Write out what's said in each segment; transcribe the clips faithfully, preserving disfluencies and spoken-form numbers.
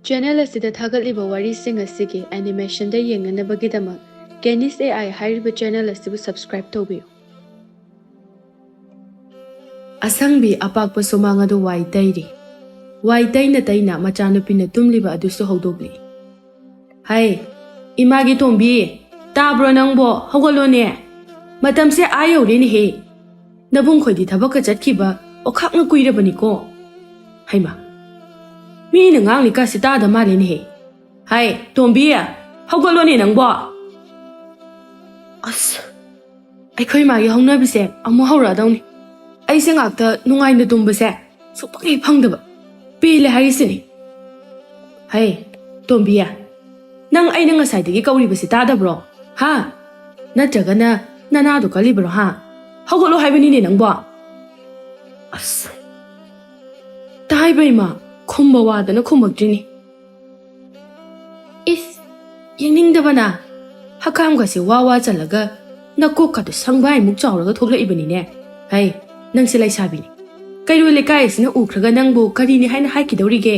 Channel ꯑꯁꯤꯗ ꯊꯥꯒꯠꯂꯤꯕ ꯋꯥꯔꯤꯁꯤꯡ ꯑꯁꯤꯒꯤ ꯑꯦꯅꯤꯃꯦꯁꯟꯗ ꯌꯦꯡꯅꯅꯕꯒꯤꯗꯃꯛ Kenis A I ꯍꯥꯏꯔꯤꯕ ꯆꯦꯅꯦꯜ ꯑꯁꯤꯕꯨ ꯁꯕꯁꯀ꯭ꯔꯥꯏꯕ ꯇꯧꯕꯤꯌꯨ꯫ ꯑꯁꯪꯕꯤ ꯑꯄꯥꯛꯄ ꯁꯨꯃꯥꯡ ꯑꯗꯨ ꯋꯥꯏ ꯇꯩꯔꯤ꯫ ꯋꯥꯏ ꯇꯩꯅ ꯇꯩꯅ ꯃꯆꯥꯅꯨꯄꯤꯅ ꯇꯨꯝꯂꯤꯕ ꯑꯗꯨꯁꯨ ꯍꯧꯗꯣꯛꯂꯤ꯫ "ꯍꯩ, ꯏꯃꯥꯒꯤ ꯇꯣꯝꯕꯤ, ꯇꯥꯕ꯭ꯔꯣ ꯅꯪꯕꯣ? ꯍꯧꯒꯠꯂꯣꯅꯦ꯫ ꯃꯇꯝꯁꯦ ꯑꯥ ꯌꯧꯔꯦꯅꯦꯍꯦ꯫ ꯅꯕꯨꯡ ꯈꯣꯏꯗꯤ ꯊꯕꯛꯀ ꯆꯠꯈꯤꯕ ꯑꯣꯈꯥꯛꯅ ꯀꯨꯏꯔꯕꯅꯤꯀꯣ꯫ ꯍꯩꯃꯥ, ꯃꯤꯅ ꯉꯥꯡꯂꯤꯀꯥꯁꯦ ꯇꯥꯗ ꯃꯥꯜꯂꯦꯅꯦꯍꯦ꯫ ꯍꯥꯏ, ꯇꯣꯝꯕꯤ, ꯍꯧꯒꯠꯂꯣꯅꯦ ꯅꯪꯕꯣ꯫ ꯑꯁ, ꯑꯩꯈꯣꯏ ꯃꯥꯒꯤ ꯍꯧꯅꯕꯤꯁꯦ ꯑꯃꯨꯛ ꯍꯧꯔꯛꯑꯗꯧꯅꯤ꯫ ꯑꯩꯁꯦ ꯉꯥꯛꯇ ꯅꯨꯡꯉꯥꯏꯅ ꯇꯨꯝꯕꯁꯦ ꯁꯨꯛꯐꯪ ꯍꯦꯛ ꯐꯪꯗꯕ꯫ ꯄꯦꯜꯂꯦ ꯍꯥꯏꯔꯤꯁꯤꯅꯤ꯫ ꯍꯩ, ꯇꯣꯝꯕꯤ, ꯅꯪ ꯑꯩꯅ ꯉꯁꯥꯏꯗꯒꯤ ꯀꯧꯔꯤꯕꯁꯤ ꯇꯥꯗꯕ꯭ꯔꯣ? ꯍꯥ? ꯅꯠꯇ꯭ꯔꯒꯅ ꯅꯅꯥꯗꯣ ꯀꯜꯂꯤꯕ꯭ꯔꯣ, ꯍꯥ? ꯍꯧꯒꯠꯂꯣ ꯍꯥꯏꯕꯅꯤꯅꯦ ꯅꯪꯕꯣ꯫ ꯑꯁ, ꯇꯥꯏꯕ ꯏꯃꯥ, ꯈꯨꯝꯕ ꯋꯥꯗꯅ ꯈꯨꯝꯃꯛꯇ꯭ꯔꯤꯅꯤ꯫ ꯏꯁ, ꯌꯦꯡꯅꯤꯡꯗꯕꯅ꯫ ꯍꯀꯥꯝꯒꯁꯦ ꯋꯥ ꯋꯥ ꯆꯜꯂꯒ ꯅꯀꯣꯛꯀꯗꯣ ꯁꯪꯕꯥꯏꯃꯨꯛ ꯆꯥꯎꯔꯒ ꯊꯣꯛꯂꯛꯏꯕꯅꯤꯅꯦ꯫ ꯍꯩ, ꯅꯪꯁꯦ ꯂꯩꯁꯥꯕꯤꯅꯤ꯫ ꯀꯩꯔꯣꯏ ꯂꯩꯀꯥꯏ ꯑꯁꯤꯅ ꯎꯈ꯭ꯔꯒ ꯅꯪꯕꯨ ꯀꯔꯤꯅꯤ ꯍꯥꯏꯅ ꯍꯥꯏꯈꯤꯗꯧꯔꯤꯒꯦ?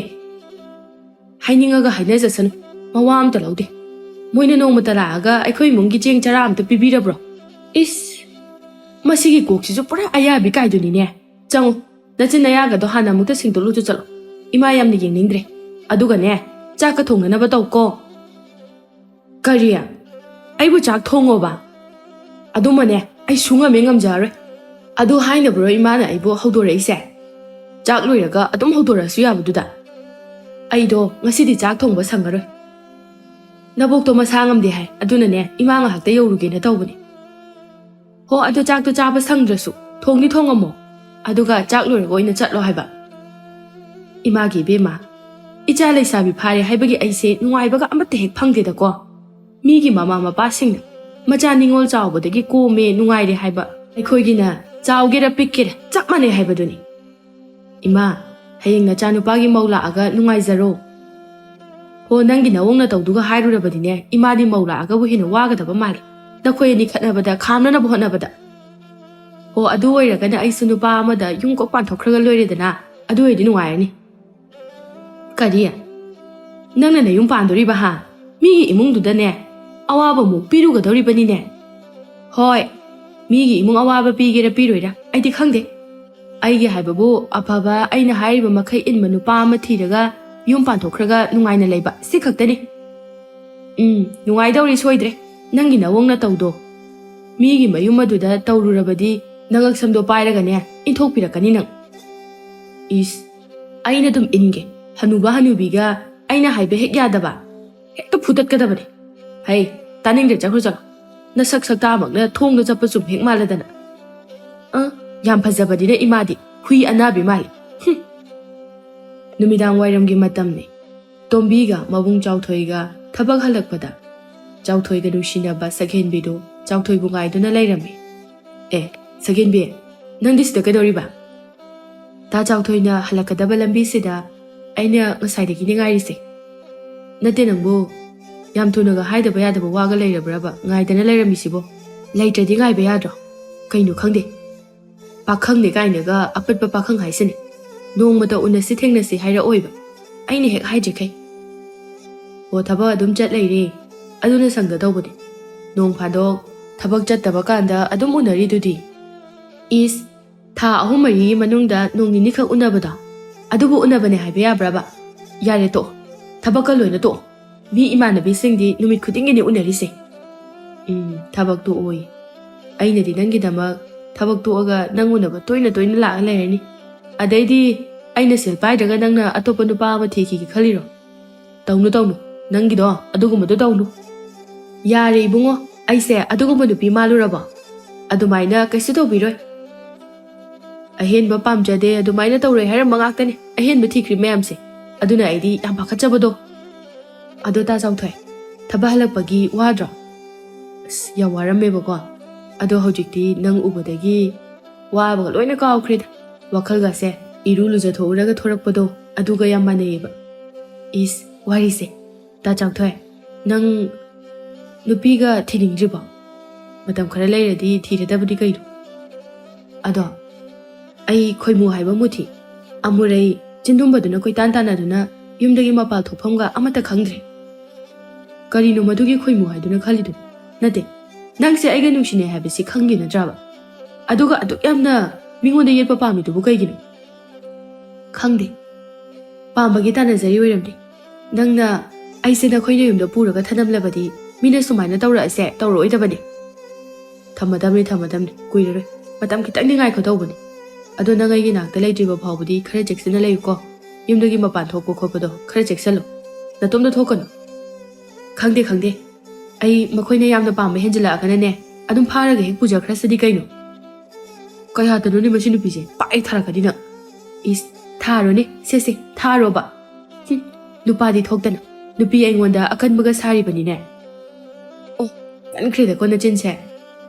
ꯍꯥꯏꯅꯤꯡꯉꯒ ꯍꯥꯏꯅꯖꯁꯅꯨ, ꯃꯋꯥ ꯑꯝꯇ ꯂꯧꯗꯦ꯫ ꯃꯣꯏꯅ ꯅꯣꯡꯃꯇ ꯂꯥꯛꯑꯒ ꯑꯩꯈꯣꯏ ꯏꯃꯨꯡꯒꯤ ꯆꯦꯡ ꯆꯔꯥ ꯑꯝꯇ ꯄꯤꯕꯤꯔꯕ꯭ꯔꯣ? ꯏꯁ, ꯃꯁꯤꯒꯤ ꯀꯣꯛꯁꯤꯁꯨ ꯄꯨꯔꯥ ꯑꯌꯥꯕꯤ ꯀꯥꯏꯗꯨꯅꯤꯅꯦ꯫ ꯆꯪꯉꯨ, ꯅꯆꯤꯟ ꯅꯌꯥꯒꯗꯣ ꯍꯥꯟꯅ ꯑꯃꯨꯛꯇ ꯁꯦꯡꯗꯣꯛꯂꯨꯆꯣ ꯆꯠꯂꯣ꯫ ꯏꯃꯥ ꯌꯥꯝꯅ ꯌꯦꯡꯅꯤꯡꯗ꯭ꯔꯦ꯫ ꯑꯗꯨꯒꯅꯦ, ꯆꯥꯛꯀ ꯊꯣꯡꯅꯅꯕ ꯇꯧꯀꯣ꯫ ꯀꯔꯤ? ꯑꯩꯕꯨ ꯆꯥꯛ ꯊꯣꯡꯉꯣꯕ? ꯑꯗꯨꯃꯅꯦ, ꯑꯩ ꯁꯨꯡꯉꯝ ꯍꯦꯛ ꯉꯝꯖꯔꯔꯣꯏ꯫ ꯑꯗꯨ ꯍꯥꯏꯅꯕ꯭ꯔꯣ ꯏꯃꯥꯅ ꯑꯩꯕꯨ ꯍꯧꯗꯣꯔꯛꯏꯁꯦ? ꯆꯥꯛ ꯂꯣꯏꯔꯒ ꯑꯗꯨꯝ ꯍꯧꯗꯣꯔꯛꯑꯁꯨ ꯌꯥꯕꯗꯨꯗ꯫ ꯑꯩꯗꯣ ꯉꯁꯤꯗꯤ ꯆꯥꯛ ꯊꯣꯡꯕ ꯁꯪꯉꯔꯣꯏ꯫ ꯅꯕꯣꯛꯇꯣ ꯃꯁꯥ ꯉꯝꯗꯦ ꯍꯥꯏ, ꯑꯗꯨꯅꯅꯦ, ꯏꯃꯥ ꯉꯥꯏꯍꯥꯛꯇ ꯌꯧꯔꯨꯒꯦꯅ ꯇꯧꯕꯅꯦ꯫ ꯍꯣ, ꯑꯗꯨ ꯆꯥꯛꯇꯣ ꯆꯥꯕ ꯁꯪꯗ꯭ꯔꯁꯨ ꯊꯣꯡꯗꯤ ꯊꯣꯡꯉꯝꯃꯣ, ꯑꯗꯨꯒ ꯆꯥꯛ ꯂꯣꯏꯔꯒ ꯑꯣꯏꯅ ꯆꯠꯂꯣ ꯍꯥꯏꯕ꯫ ꯏꯃꯥꯒꯤ ꯏꯕꯦꯝꯃ, ꯏꯆꯥ ꯂꯩꯁꯥꯕꯤ ꯐꯥꯔꯦ ꯍꯥꯏꯕꯒꯤ ꯑꯩꯁꯦ ꯅꯨꯡꯉꯥꯏꯕꯒ ꯑꯃꯠꯇ ꯍꯦꯛ ꯐꯪꯗꯦꯗꯀꯣ꯫ ꯃꯤꯒꯤ ꯃꯃꯥ ꯃꯄꯥꯁꯤꯡꯅ ꯃꯆꯥ ꯅꯤꯉꯣꯜ ꯆꯥꯎꯕꯗꯒꯤ ꯀꯣꯝꯃꯦ, ꯅꯨꯡꯉꯥꯏꯔꯦ ꯍꯥꯏꯕ, ꯑꯩꯈꯣꯏꯒꯤꯅ ꯆꯥꯎꯒꯦꯔꯥ ꯄꯤꯛꯀꯦꯔꯥ ꯆꯞ ꯃꯥꯟꯅꯩ ꯍꯥꯏꯕꯗꯨꯅꯤ꯫ ꯏꯃꯥ, ꯍꯌꯦꯡ ꯅꯆꯥꯅꯨꯄꯥꯒꯤ ꯃꯧ ꯂꯥꯛꯑꯒ ꯅꯨꯡꯉꯥꯏꯖꯔꯣ꯫ ꯍꯣ, ꯅꯪꯒꯤ ꯅꯋꯣꯡ ꯅꯇꯧꯗꯨꯒ ꯍꯥꯏꯔꯨꯔꯕꯗꯤꯅꯦ, ꯏꯃꯥꯗꯤ ꯃꯧ ꯂꯥꯛꯑꯒꯕꯨ ꯍꯦꯟꯅ ꯋꯥꯒꯗꯕ ꯃꯥꯜꯂꯦ, ꯅꯈꯣꯏ ꯑꯅꯤ ꯈꯠꯅꯕꯗ ꯈꯥꯝꯅꯅꯕ ꯍꯣꯠꯅꯕꯗ꯫ ꯍꯣ, ꯑꯗꯨ ꯑꯣꯏꯔꯒꯅ ꯑꯩꯁꯨ ꯅꯨꯄꯥ ꯑꯃꯗ ꯌꯨꯝ ꯀꯣꯛ ꯄꯥꯟꯊꯣꯛꯈ꯭ꯔꯒ ꯂꯣꯏꯔꯦꯗꯅ, ꯑꯗꯨ ꯑꯣꯏꯔꯗꯤ ꯅꯨꯡꯉꯥꯏꯔꯅꯤ꯫ ꯀꯔꯤ? ꯅꯪꯅ ꯅꯌꯨꯝ ꯄꯥꯟꯗꯣꯔꯤꯕ ꯍꯥ? ꯃꯤꯒꯤ ꯏꯃꯨꯡꯗꯨꯗꯅꯦ ꯑꯋꯥꯕꯃꯨꯛ ꯄꯤꯔꯨꯒꯗꯧꯔꯤꯕꯅꯤꯅꯦ꯫ ꯍꯣꯏ, ꯃꯤꯒꯤ ꯏꯃꯨꯡ ꯑꯋꯥꯕ ꯄꯤꯒꯦꯔꯥ ꯄꯤꯔꯣꯏꯔꯥ ꯑꯩꯗꯤ ꯈꯪꯗꯦ꯫ ꯑꯩꯒꯤ ꯍꯥꯏꯕꯕꯨ ꯑꯐꯕ ꯑꯩꯅ ꯍꯥꯏꯔꯤꯕ ꯃꯈꯩ ꯏꯟꯕ ꯅꯨꯄꯥ ꯑꯃ ꯊꯤꯔꯒ ꯌꯨꯝ ꯄꯥꯟꯊꯣꯛꯈ꯭ꯔꯒ ꯅꯨꯡꯉꯥꯏꯅ ꯂꯩꯕ ꯁꯤ ꯈꯛꯇꯅꯤ꯫ ꯎꯝ, ꯅꯨꯡꯉꯥꯏꯗꯧꯔꯤ ꯁꯣꯏꯗ꯭ꯔꯦ꯫ ꯅꯪꯒꯤ ꯅꯑꯣꯡ ꯅꯇꯧꯗꯣ꯫ ꯃꯤꯒꯤ ꯃꯌꯨꯝ ꯑꯗꯨꯗ ꯇꯧꯔꯨꯔꯕꯗꯤ ꯅꯉꯛꯁꯝꯗꯣ ꯄꯥꯏꯔꯒꯅꯦ ꯏꯟꯊꯣꯛꯄꯤꯔꯛꯀꯅꯤ ꯅꯪ꯫ ꯏꯁ, ꯑꯩꯅ ꯑꯗꯨꯝ ꯏꯟꯒꯦ꯫ ꯍꯅꯨꯕ ꯍꯅꯨꯕꯤꯒ ꯑꯩꯅ ꯍꯥꯏꯕ ꯍꯦꯛ ꯌꯥꯗꯕ꯫ ꯍꯦꯛꯇ ꯐꯨꯗꯠꯀꯗꯕꯅꯤ꯫ ꯍꯩ, ꯇꯥꯅꯤꯡꯗ꯭ꯔꯦ, ꯆꯠꯈ꯭ꯔꯣ ꯆꯠꯂꯣ꯫ ꯅꯁꯛ ꯁꯛꯇꯥꯃꯛꯅ ꯊꯣꯡꯗ ꯆꯠꯄ ꯆꯨꯝ ꯍꯦꯛ ꯃꯥꯜꯂꯗꯅ꯫ ꯑ, ꯌꯥꯝ ꯐꯖꯕꯅꯤꯅ ꯏꯃꯥꯗꯤ ꯍꯨꯏ ꯑꯅꯥꯕꯤ ꯃꯥꯜꯂꯤ꯫ ꯍꯨꯝ꯫ ꯅꯨꯃꯤꯗꯥꯡ ꯋꯥꯏꯔꯝꯒꯤ ꯃꯇꯝꯅꯤ꯫ ꯇꯣꯝꯕꯤꯒ ꯃꯕꯨꯡ ꯆꯥꯎꯊꯣꯏꯒ ꯊꯕꯛ ꯍꯜꯂꯛꯄꯗ ꯆꯥꯎꯊꯣꯏꯒ ꯅꯨꯡꯁꯤꯅꯕ ꯁꯛꯍꯦꯟꯕꯤꯗꯨ ꯆꯥꯎꯊꯣꯏꯕꯨ ꯉꯥꯏꯗꯨꯅ ꯂꯩꯔꯝꯃꯤ꯫ ꯑꯦ, ꯁꯛꯍꯦꯟꯕꯤ, ꯅꯪꯗꯤ ꯁꯤꯗ ꯀꯩꯗꯧꯔꯤꯕ? ꯇꯥ ꯆꯥꯎꯊꯣꯏꯅ ꯍꯜꯂꯛꯀꯗꯕ ꯂꯝꯕꯤꯁꯤꯗ ꯑꯩꯅ ꯉꯁꯥꯏꯗꯒꯤꯅꯦ ꯉꯥꯏꯔꯤꯁꯦ꯫ ꯅꯠꯇꯦ ꯅꯪꯕꯨ, ꯌꯥꯝ ꯊꯨꯅꯒ ꯍꯥꯏꯗꯕ ꯌꯥꯗꯕ ꯋꯥꯒ ꯂꯩꯔꯕ꯭ꯔꯕ ꯉꯥꯏꯗꯅ ꯂꯩꯔꯝꯃꯤꯁꯤꯕꯣ? ꯂꯩꯇ꯭ꯔꯗꯤ ꯉꯥꯏꯕ ꯌꯥꯗ꯭ꯔꯣ? ꯀꯩꯅꯣ ꯈꯪꯗꯦ, ꯄꯥꯈꯪꯅꯦ ꯀꯥꯏꯅꯒ ꯑꯄꯠꯄ ꯄꯥꯈꯪ ꯍꯥꯏꯁꯤꯅꯤ꯫ ꯅꯣꯡꯃꯇ ꯎꯅꯁꯤ ꯊꯦꯡꯅꯁꯤ ꯍꯥꯏꯔꯛꯑꯣꯏꯕ, ꯑꯩꯅ ꯍꯦꯛ ꯍꯥꯏꯗ꯭ꯔꯤꯈꯩ꯫ ꯑꯣ, ꯊꯕꯛ ꯑꯗꯨꯝ ꯆꯠ ꯂꯩꯔꯦ, ꯑꯗꯨꯅ ꯁꯪꯗ ꯇꯧꯕꯅꯦ꯫ ꯅꯣꯡ ꯐꯥꯗꯣꯛ ꯊꯕꯛ ꯆꯠꯇꯕ ꯀꯥꯟꯗ ꯑꯗꯨꯝ ꯎꯅꯔꯤꯗꯨꯗꯤ꯫ ꯏꯁ, ꯊꯥ ꯑꯍꯨꯝ ꯃꯔꯤꯒꯤ ꯃꯅꯨꯡꯗ ꯅꯣꯡ ꯅꯤꯅꯤꯈꯛ ꯎꯅꯕꯗꯣ, ꯑꯗꯨꯕꯨ ꯎꯅꯕꯅꯦ ꯍꯥꯏꯕ ꯌꯥꯕ꯭ꯔꯕ? ꯌꯥꯔꯦ ꯇꯣꯛꯑꯣ, ꯊꯕꯛꯀ ꯂꯣꯏꯅ ꯇꯣꯛꯑꯣ꯫ ꯃꯤ ꯏꯃꯥꯟꯅꯕꯤꯁꯤꯡꯗꯤ ꯅꯨꯃꯤꯠ ꯈꯨꯗꯤꯡꯒꯤꯅꯤ ꯎꯅꯔꯤꯁꯦ꯫ ꯎꯝ, ꯊꯕꯛ ꯇꯣꯛꯑꯣꯌꯦ꯫ ꯑꯩꯅꯗꯤ ꯅꯪꯒꯤꯗꯃꯛ ꯊꯕꯛ ꯇꯣꯛꯑꯒ ꯅꯪ ꯎꯅꯕ ꯇꯣꯏꯅ ꯇꯣꯏꯅ ꯂꯥꯛꯑ ꯂꯩꯔꯅꯤ꯫ ꯑꯗꯩꯗꯤ ꯑꯩꯅ ꯁꯦꯜ ꯄꯥꯏꯗ꯭ꯔꯒ ꯅꯪꯅ ꯑꯇꯣꯞꯄ ꯅꯨꯄꯥ ꯑꯃ ꯊꯤꯈꯤꯒꯦ ꯈꯜꯂꯤꯔꯣ? ꯇꯧꯅꯨ, ꯇꯧꯅꯨ, ꯅꯪꯒꯤꯗꯣ ꯑꯗꯨꯒꯨꯝꯕꯗꯣ ꯇꯧꯅꯨ꯫ ꯌꯥꯔꯦ ꯏꯕꯨꯡꯉꯣ, ꯑꯩꯁꯦ ꯑꯗꯨꯒꯨꯝꯕ ꯅꯨꯄꯤ ꯃꯥꯜꯂꯨꯔꯕꯣ? ꯑꯗꯨꯃꯥꯏꯅ ꯀꯩꯁꯨ ꯇꯧꯕꯤꯔꯣꯏ꯫ ꯑꯍꯦꯟꯕ ꯄꯥꯝꯖꯗꯦ, ꯑꯗꯨꯃꯥꯏꯅ ꯇꯧꯔꯣꯏ ꯍꯥꯏꯔꯝꯕ ꯉꯥꯛꯇꯅꯦ ꯑꯍꯦꯟꯕ ꯊꯤꯈ꯭ꯔꯤ ꯃꯌꯥꯝꯁꯦ꯫ ꯑꯗꯨꯅ ꯑꯩꯗꯤ ꯌꯥꯝ ꯄꯥꯈꯠꯆꯕꯗꯣ꯫ ꯑꯗꯣ ꯇꯥ ꯆꯥꯎꯊꯣꯏ, ꯊꯕꯛ ꯍꯜꯂꯛꯄꯒꯤ ꯋꯥꯗ꯭ꯔꯣ? ꯑꯁ, ꯌꯥꯝ ꯋꯥꯔꯝꯃꯦꯕꯀꯣ꯫ ꯑꯗꯣ ꯍꯧꯖꯤꯛꯇꯤ ꯅꯪ ꯎꯕꯗꯒꯤ ꯋꯥꯕꯒ ꯂꯣꯏꯅ ꯀꯥꯎꯈ꯭ꯔꯦꯗ꯫ ꯋꯥꯈꯜꯒꯁꯦ ꯏꯔꯨ ꯂꯨꯖꯊꯣꯛꯎꯔꯒ ꯊꯣꯔꯛꯄꯗꯣ ꯑꯗꯨꯒ ꯌꯥꯝ ꯃꯥꯟꯅꯩꯌꯦꯕ꯫ ꯏꯁ, ꯋꯥꯔꯤꯁꯦ꯫ ꯇꯥ ꯆꯥꯎꯊꯣꯏ, ꯅꯪ ꯅꯨꯄꯤꯒ ꯊꯤꯅꯤꯡꯗ꯭ꯔꯤꯕꯣ? ꯃꯇꯝ ꯈꯔ ꯂꯩꯔꯗꯤ ꯊꯤꯔꯗꯕꯅꯤ ꯀꯩꯅꯣ꯫ ꯑꯗꯣ ꯑꯩ ꯈꯣꯏꯃꯨ ꯍꯥꯏꯕ ꯃꯨꯊꯤ, ꯑꯃꯨꯔꯩ ꯆꯤꯟꯗꯨꯝꯕꯗꯨꯅ ꯀꯣꯏꯇꯥꯟ ꯇꯥꯟꯅꯗꯨꯅ ꯌꯨꯝꯗꯒꯤ ꯃꯄꯥꯟ ꯊꯣꯛꯐꯝꯒ ꯑꯃꯠꯇ ꯈꯪꯗ꯭ꯔꯦ꯫ ꯀꯔꯤꯅꯣ ꯃꯗꯨꯒꯤ ꯈꯣꯏꯃꯨ ꯍꯥꯏꯗꯨꯅ ꯈꯜꯂꯤꯗꯨ? ꯅꯠꯇꯦ, ꯅꯪꯁꯦ ꯑꯩꯒ ꯅꯨꯡꯁꯤꯅꯩ ꯍꯥꯏꯕꯁꯤ ꯈꯪꯒꯦ ꯅꯠꯇ꯭ꯔꯕ? ꯑꯗꯨꯒ ꯑꯗꯨꯛ ꯌꯥꯝꯅ ꯃꯤꯉꯣꯟꯗ ꯌꯦꯠꯄ ꯄꯥꯝꯃꯤꯗꯨꯕꯨ ꯀꯩꯒꯤꯅꯣ? ꯈꯪꯗꯦ, ꯄꯥꯝꯕꯒꯤ ꯇꯥꯟꯅꯖꯔꯤ ꯑꯣꯏꯔꯝꯅꯤ꯫ ꯅꯪꯅ ꯑꯩꯁꯦ ꯅꯈꯣꯏꯅ ꯌꯨꯝꯗ ꯄꯨꯔꯒ ꯊꯅꯝꯂꯕꯗꯤ ꯃꯤꯅ ꯁꯨꯃꯥꯏꯅ ꯇꯧꯔꯛꯑꯁꯦ ꯇꯧꯔꯛꯑꯣꯏꯗꯕꯅꯤ꯫ ꯊꯝꯃꯗꯝꯅꯤ, ꯊꯝꯃꯗꯝꯅꯤ, ꯀꯨꯏꯔꯔꯣꯏ꯫ ꯃꯇꯝ ꯈꯤꯇꯪꯗꯤ ꯉꯥꯏꯈꯣ ꯇꯧꯕꯅꯤ꯫ ꯑꯗꯣ ꯅꯪ ꯑꯩꯒꯤ ꯅꯥꯛꯇ ꯂꯩꯇ꯭ꯔꯤꯕ ꯐꯥꯎꯕꯗꯤ ꯈꯔ ꯆꯦꯛꯁꯤꯟꯅ ꯂꯩꯌꯨꯀꯣ꯫ ꯌꯨꯝꯗꯒꯤ ꯃꯄꯥꯟ ꯊꯣꯛꯄ ꯈꯣꯠꯄꯗꯣ ꯈꯔ ꯆꯦꯛꯁꯤꯜꯂꯨ꯫ ꯅꯇꯣꯝꯇ ꯊꯣꯛꯀꯅꯨ꯫ ꯈꯪꯗꯦ, ꯈꯪꯗꯦ꯫ ꯑꯩ ꯃꯈꯣꯏꯅ ꯌꯥꯝꯅ ꯄꯥꯝꯕ ꯍꯦꯟꯖꯤꯜꯂꯛꯑꯒꯅꯅꯦ, ꯑꯗꯨꯝ ꯐꯥꯔꯒ ꯍꯦꯛ ꯄꯨꯖꯈ꯭ꯔꯁꯤꯗꯤ ꯀꯩꯅꯣ꯫ ꯀꯌꯥꯗꯅꯣꯅꯦ ꯃꯁꯤ ꯅꯨꯄꯤꯁꯦ? ꯄꯥꯛ ꯍꯦꯛ ꯊꯥꯔꯛꯀꯅꯤ ꯅꯪ꯫ ꯏꯁ, ꯊꯥꯔꯣꯅꯦ, ꯁꯦ ꯁꯦ, ꯊꯥꯔꯣꯕ꯫ ꯍꯨꯝ, ꯅꯨꯄꯥꯗꯤ ꯊꯣꯛꯇꯅ, ꯅꯨꯄꯤ ꯑꯩꯉꯣꯟꯗ ꯑꯀꯟꯕꯒ ꯁꯥꯔꯤꯕꯅꯤꯅꯦ꯫ ꯑꯣ, ꯀꯟꯈ꯭ꯔꯦꯗꯀꯣ ꯅꯆꯤꯟꯁꯦ꯫